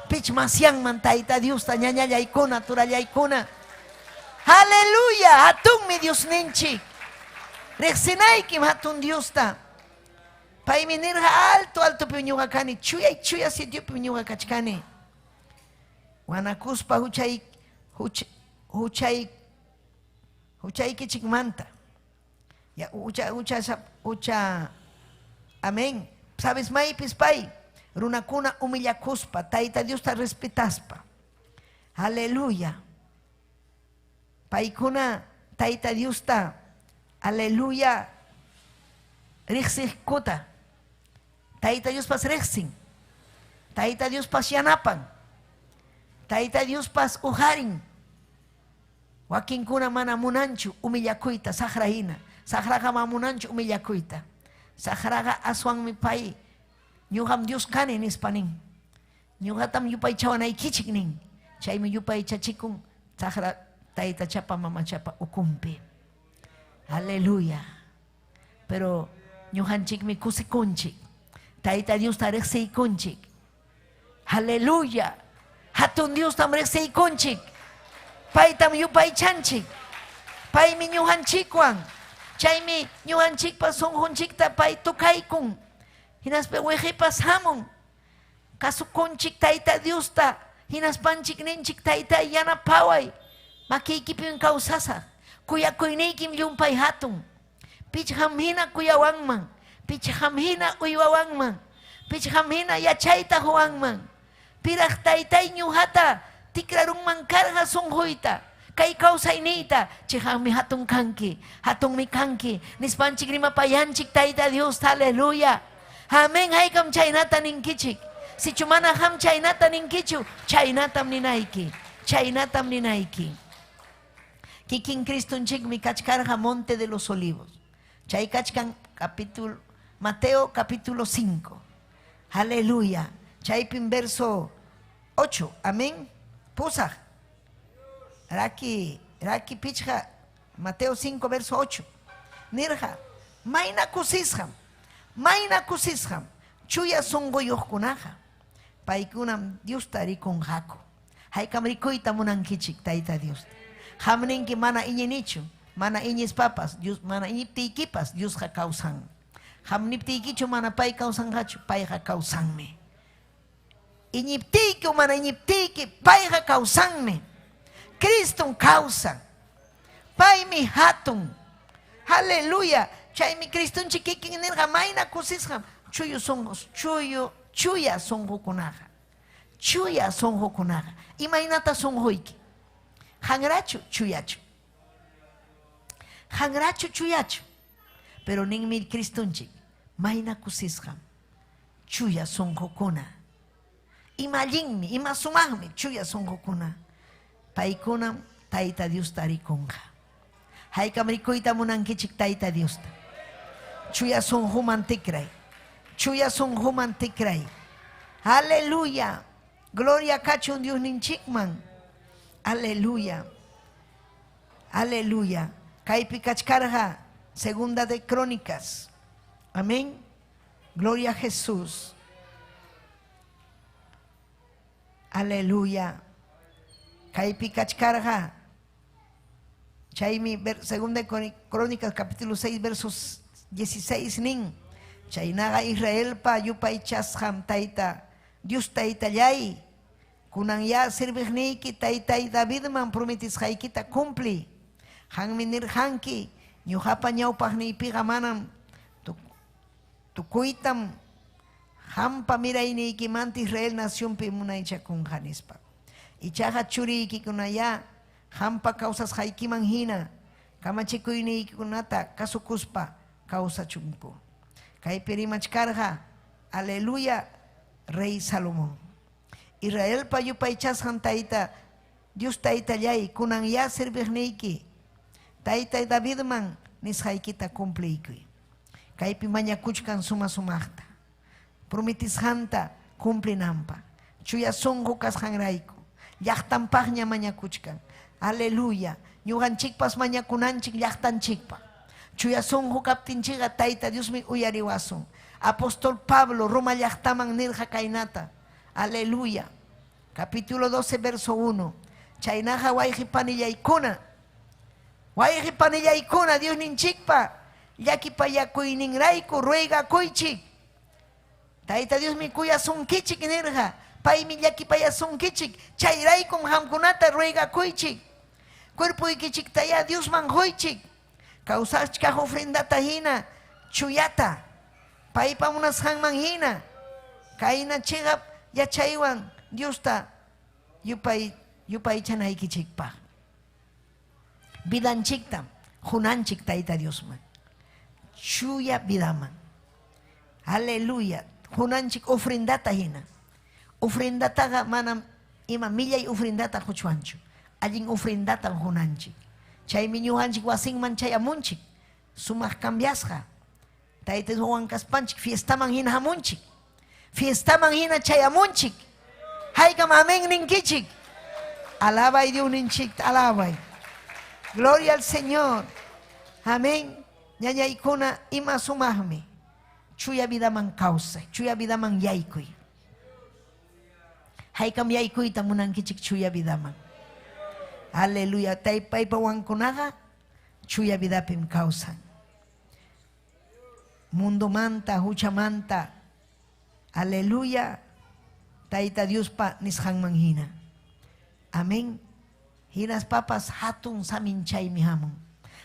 Pich masyanman Tayta Diosta ñañallaykuna, turallaykuna. Aleluya, hatunmi Diosninchik. Riqsinaykim hatun Diosta. Paymi nirqa alto altopi ñuqa kani, chuyay chuya sitiopi ñuqa kachkani. Wanakuspa huchay huch, huchay huchaykichikmanta. Ya hucha hucha hucha amén. Sabes maypis pay runakuna humillakuspa Tayta Diosta respetaspa. Aleluya. Paykuna Tayta Diosta aleluya riqsiqkuta. Tayta Diospas riqsin. Tayta Diospas yanapan. Tayta Diospas uqarin. Wakinkuna mana munanchu humillakuyta saqra hina. Saqraqa mana munanchu humillakuyta. Saqraqa aswanmi pay ñuqam Dios kani nispa nin. Ñuqatam yupaychawanaykichik nin. Chaymi yupaychachikun saqra taytachapa mamachapa ukumpi. Aleluya. Pero ñuqanchikmi kusikunchik. Tayta Diosta riqsiykunchik. Aleluya. Hatun Diostam riqsiykunchik. Paytam yupaychanchik. Paymi ñuqanchikwan. Chaymi ñuqanchikpa sunqunchikta pay tukaykun. Hinaspa wiqipas hamun. Kasukunchik Tayta Diosta. Hinaspanchik ninchik Tayta yanapaway. Makiykipim kawsasaq. Kuyakuyniykim llumpay hatun. Pich qam hina kuyawanman. Pich qam hina uywawanman. Pich qam hina yachayta huwanman. Piraq taytay ñuqata tikrarunman karqa sunquyta. Kay kawsayniyta chiqanmi hatun kanki. Hatunmi kanki. Nispanchik rimapayanchik Tayta Dios, aleluya. Amén, haykam chaynata ninkichik. Sichu mana qam chaynata ninkichu, chaynatam ninayki. Chaynatam ninayki. Kikin Cristonchikmi kachkarqa Monte de los Olivos. Chay kachkan capítulo Mateo capítulo 5. Aleluya. Chaypim verso 8. Amén. Pusaq. Raki, raki pichqa Mateo 5 verso 8. Nirqa, mayna kusisqam, mayna kusisqam chuya sunquyuqkunaqa. Paykunam Diosta rikunqaku. Haykam rikuyta munankichik Tayta Diosta. Qam ninki mana iñinichu, mana iñispapas, Dios mana iñiptiykipas Diosqa kawsan. Qam niptiykichu mana pay kawsanqachu, payqa kawsanmi. Iñiptiyki o mana iñiptiyki, payqa kawsanmi. Cristom kawsan. Paymi hatun. Aleluya. Chaymi Cristonchik kikin nirqa mayna kusisqam chuyu sunqu, chuyu, chuya sunqukunaqa. Chuya sunqukunaqa. Imaynata sunquyki? Hanrachu, chuyachu. Hanrachu, chuyachu. Pero ninmi Cristonchik, mayna kusisqam chuya sunqukuna. Ima allinmi, ima sumaqmi chuya sunqukuna. Paykunam Tayta Diosta rikunqa. Haykam rikuyta munankichik Tayta Diosta. Chuya sunquman tikray. Chuya sunquman tikray. Aleluya. Gloria kachun Diosninchikman. Aleluya. Aleluya. Kaypi kachkarqa Segunda de Crónicas. Amén. Gloria a Jesús. Aleluya. Kaypi kachkarqa. Chaymi Segunda de Crónicas capítulo 6 versos 16 nin. Chaynaqa Israelpa yupaychasqan tayta Dios taytallay. Kunan ya serviqniyki taytay Davidman prometisqaykita cumpli. Qanmi nirqanki ñuqapa ñawpaqniypiqa manam tukuytam qampa mirayniykimanta Israel nacionpi munaychakunqa nispa. Ichaqa churiykikunaya qampa kawsasqaykiman hina kamachikuyniykikunata kasukuspa kawsachunku. Kaypi rimachkarqa, aleluya, Rey Salomón. Israelpa yupaychasqan tayta Dios taytallay, kunan ya serviqniyki taytay Davidman nisqaykita cumpliykuy. Kaypi mañakuchkan suma sumaqta. Prometisqanta cumplinanpaq. Chuya sunqu kasqanrayku. Llaqtanpaqña mañakuchkan. Aleluya. Ñuqanchikpas mañakunanchik llaqtanchikpaq. Chuya sunqu kaptinchikqa Tayta Diosmi uyariwasun. Apóstol Pablo Roma llaqtaman nirqa kaynata. Aleluya. Capítulo 12, verso 1. Chaynaqa wayqi panillaykuna. Wayqi panillaykuna Diosninchikpa llakipayakuyninrayku ruegakuychik. Tayta Diosmi kuyasunkichik nirqa. Paymi llakipayasunkichik. Chayraykum qamkunata ruegakuychik. Cuerpoykichiktayá Diosman quychik. Kawsachkaq ofrendata hina chuyata. Paypa munasqanman hina. Kayna chiqap yachaywan Diosta yupay yupaychanaykichikpaq. Vidanchiktam qunanchik Tayta Diosman. Chuya vidaman. Aleluya. Qunanchik ofrendata hina. Ofrendataqa manam ima millay ofrendata quchwanchu. Allin ofrendatam qunanchik. Chaymi ñuqanchik wasinman chayamunchik. Sumaq cambiasqa. Tayta Dioswan kaspanchik fiestaman hina hamunchik. Fiestaman hina chayamunchik. Haykam amén ninkichik. Alabay Diosninchikta, alabay. Gloria al Señor. Amén. Ñañaykuna ima sumaqmi. Chuya vidaman kawsay, chuya vidaman yaykuy. Haykam yaykuyta munankichik chuya vidaman. Aleluya. Paypa wankunaqa chuya vidapim kawsan. Mundomanta, huchamanta. Aleluya. Tayta Diospa nisqanman hina. Amén. Hinaspapas hatun saminchaymi hamun.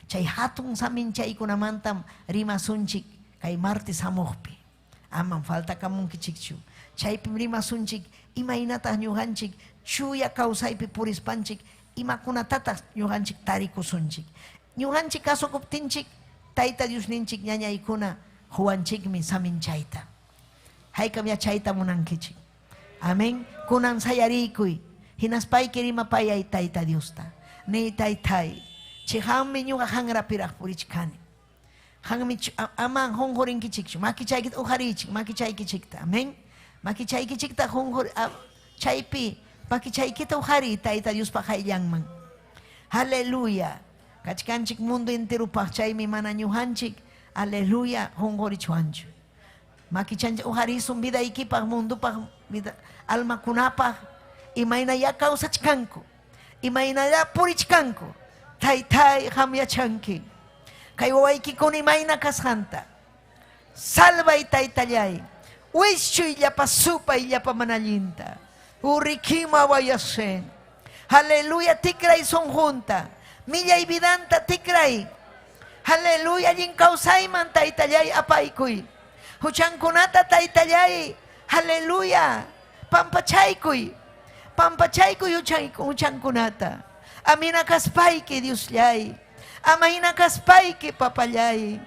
Chay hatun saminchaykunamantam rimasunchik kay martes hamuqpi. Amam faltakamunkichikchu. Chaypim rimasunchik imaynataq ñuqanchik chuya kawsaypi purispanchik imakunatataq ñuqanchik tarikusunchik. Ñuqanchik kasukuptinchik Tayta Diosninchik ñañaykuna huwanchikmi saminchayta. Haykam yachayta munankichik. Amén. Kunan sayariykuy. Hinaspayki rimapayay Tayta Diosta. Niy taytay. Chiqanmi ñuqa hanrapiraq purichkani. Hanmi ama qunqurinkichikchu. Makichaykita uqariychik, makichaykichikta. Amén. Makichaykichikta qunqur chaypi makichaykita uqariy Tayta Diospa qayllanman. Aleluya. Kachkanchik mundo enterupaq chaymi mana ñuqanchik. Aleluya qunqurichwanchu. Makichanchik uqarisun vidaykipaq, mundupaq, vida, almakunapaq, imaynayá kawsachkanku, imaynayá purichkanku. Taytay, qam yachanki. Kay wawaykikuna imayna kasqanta. Salvay taytallay. Wischuy llapa supay llapa mana allinta. Urrikima wayasen. Aleluya, tikray sunqunta. Millay vidanta tikray. Aleluya, allin kawsayman taytallay apaykuy. Huchankunata taytallay. Aleluya. Pampachaykuy. Pampachaykuy huchankunata. Amina kaspayki Diosllay. Ama hina kaspayki papallay.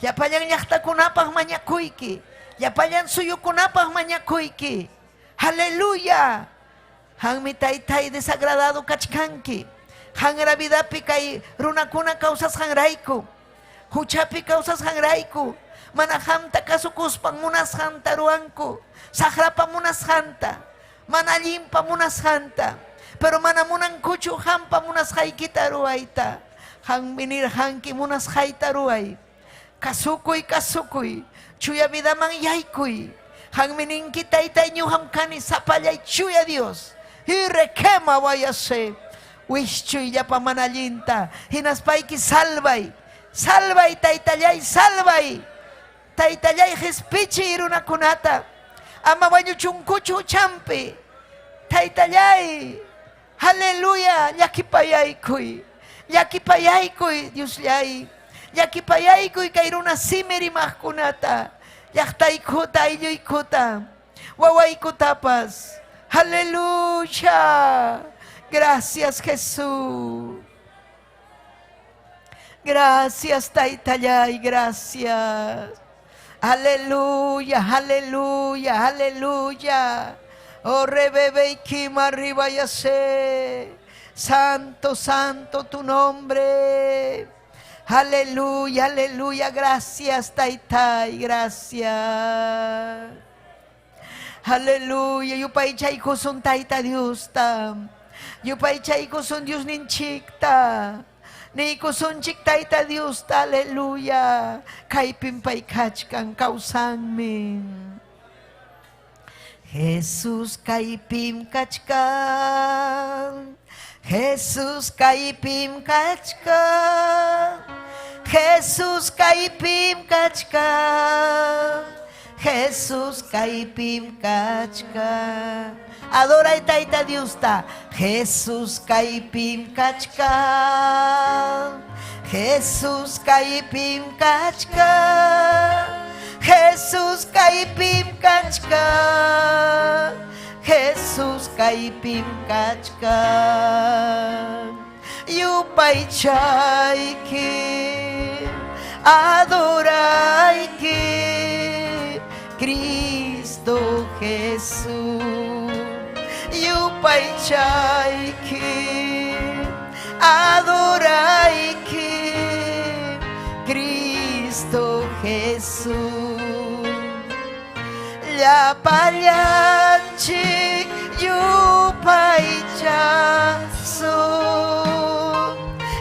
Llapallan llaqtakunapaq mañakuyki. Llapallan suyukunapaq mañakuyki. Aleluya. Hanmi taytay desagradado kachkanki. Hanra vidapi kay runakuna kawsasqanrayku. Huchapi kawsasqanrayku. Mana qamta kasukuspan munasqanta ruwanku. Saqrapa munasqanta. Mana allinpa munasqanta. Pero mana munankuchu qampa munasqaykita ruwayta. Qanmi nirqanki munasqayta ruway. Kasukuy, kasukuy. Chuya vidaman yaykuy. Qanmi ninki taytay ñuqam kani sapallay chuya Dios. Y requema wayase. Wischuy llapa mana allinta. Hinaspayki salvay. Salvay taytallay, salvay. Taytallay qispichiy runakunata. Ama wañuchunkuchu huchampi. Taytallay. Aleluya, llakipayaykuy. Llakipayaykuy, Diosllay. Llakipayaykuy kay runa simi rimaqkunata. Llaqtaykuta, aylluykuta. Wawaykutapas. Aleluya. Gracias, Jesús. Gracias, Taytallay, gracias. Aleluya, aleluya, aleluya. Oh, rebebe y kima arriba ya sé. Santo, santo tu nombre. Aleluya, aleluya. Gracias, Taytay, gracias. Aleluya. Yupaychaykusun Tayta Diosta. Yupaychaykusun Diosninchikta. Niykusunchik Tayta Diosta, aleluya. Kaypim pay kachkan, kawsanmi. Jesus kaypim kachkan. Jesus kaypim kachkan. Jesus kaypim kachkan. Jesus kaypim kachkan. Adoray Tayta Diosta. Jesus kaypim kachkan. Jesus kaypim kachkan. Jesus kaypim kachkan. Jesus kaypim kachkan. Yupaychayki, adorayki, Cristo Jesús. Yupaychayki, adorayki, Cristo Jesús. Llapallanchik yupaychasun.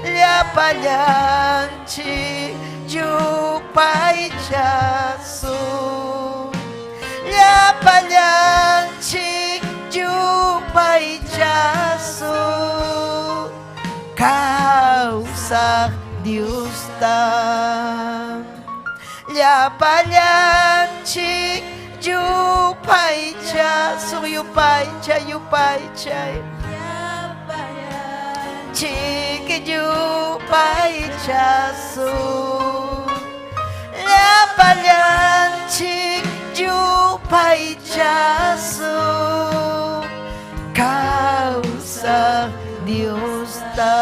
Llapallanchik yupaychasun. Llapallanchik yupaychasun. Kawsaq Diosta. Llapallanchik yupaychasun, yupaychay, yupaychay. Chik yupaychasun. Llapallanchik yupaychasun. Kawsaq Diosta.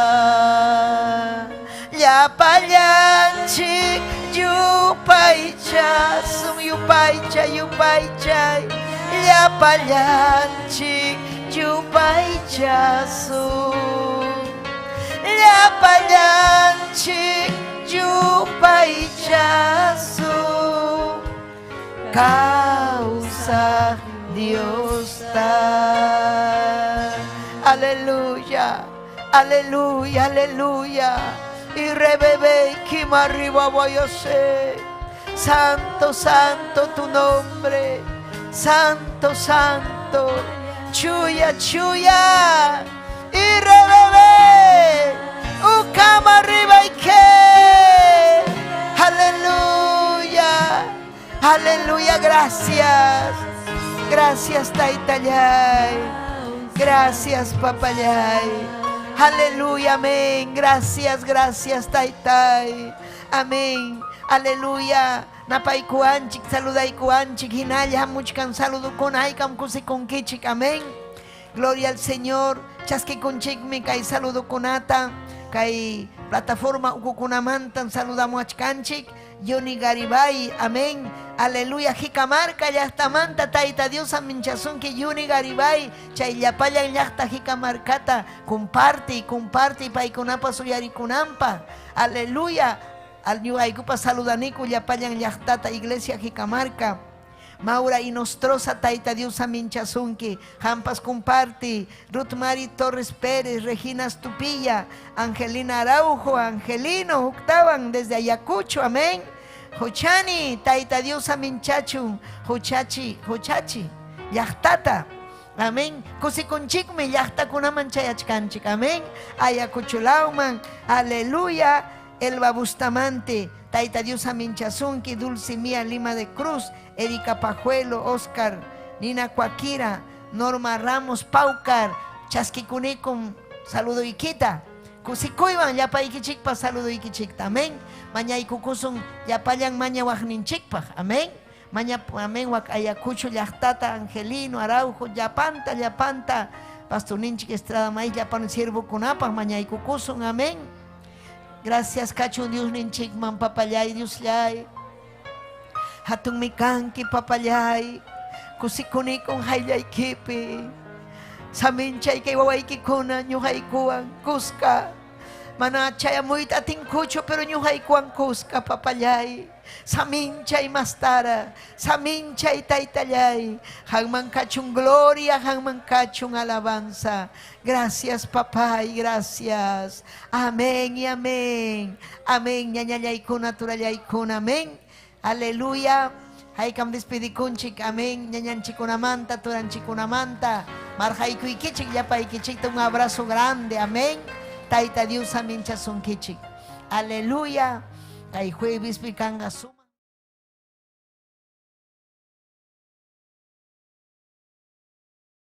Llapallanchik yupaychasun, yupaychay, yupaychay. Llapallanchik yupaychasun. Llapallanchik yupaychasun. Kawsaq Diosta. Aleluya, aleluya, aleluya. Y rebebe kima arriba voy a ser. Santo, santo tu nombre. Santo, santo. Chuya, chuya. Y rebebe. Ukama arriba y que. Aleluya. Aleluya, gracias. Gracias, Taytallay. Gracias, Papallay. Aleluya, amén. Gracias, gracias, Taytay. Amén. Aleluya. Napaykuanchik, saludaykuanchik, hinalla hamuchkan saludukuna haykam kusikunkichik. Amén. Gloria al Señor. Chaskikunchikmi kay saludukunata. Kay plataforma ukukunamantan saludamuachkanchik. Johnny Garibay, amén. Aleluya, Jicamarca, llaqtamanta, Tayta Dios aminchasunki, Yuni Garibay, chay llapallan llaqta Jicamarcata, comparte, comparte, paykunapa suyarikunampa. Aleluya. Al ñuqaykupa saludaniku llapallan llaqtata, iglesia Jicamarca. Maura Inostroza, Tayta Dios aminchasunki, Jampas comparte, Ruth Mari Torres Pérez, Regina Stupilla, Angelina Araujo, Angelino, Octavan, desde Ayacucho, amén. Jochani, Tayta Dios aminchachun, Jochachi, Jochachi, llaqtata. Amén. Kusikunchikmi llaqtakunaman chayachkanchik. Amén. Ayacuchulawman. Aleluya. Elba Bustamante, Tayta Dios aminchasunki, Dulce Mía Lima de Cruz, Erika Pajuelo, Oscar, Nina Cuaquira, Norma Ramos Paucar, Chaskikunikum, saludo iquita. Kusikuywan llapaykichikpa saluduykichikta. Amén. Mañaykukusun llapallan mañawaqninchikpaq. Amén. Maña, amén. Wak Ayacucho llaqtata, Angelino, Araujo, llapanta, llapanta. Pastorninchik Estrada Maíz, llapan siervokunapaq mañaykukusun. Amén. Gracias, kachun Dios ninchikman, papallay, Diosllay. Hatun mikanki, papallay. Kusikunikun hayllaykipi. Saminchay kay wawaykikuna ñuqaykuwan kuska. Mana chayamuyta atinkuchu, pero ñuqaykuwan kuska, papallay. Saminchay mastara, saminchay taytallay. Qamman kachun gloria, qamman kachun alabanza. Gracias, papay, gracias. Amén y amén. Amén, ñañallaykuna, turallaykuna, amén. Aleluya. Haykam despedikunchik, amén. Ñañanchikunamanta, turanchikunamanta. Marhaykuykichik, llapaykichikta un abrazo grande, amén. Tayta Dios, amén, chasunkichik. Aleluya. Kay jueves kanqa suma.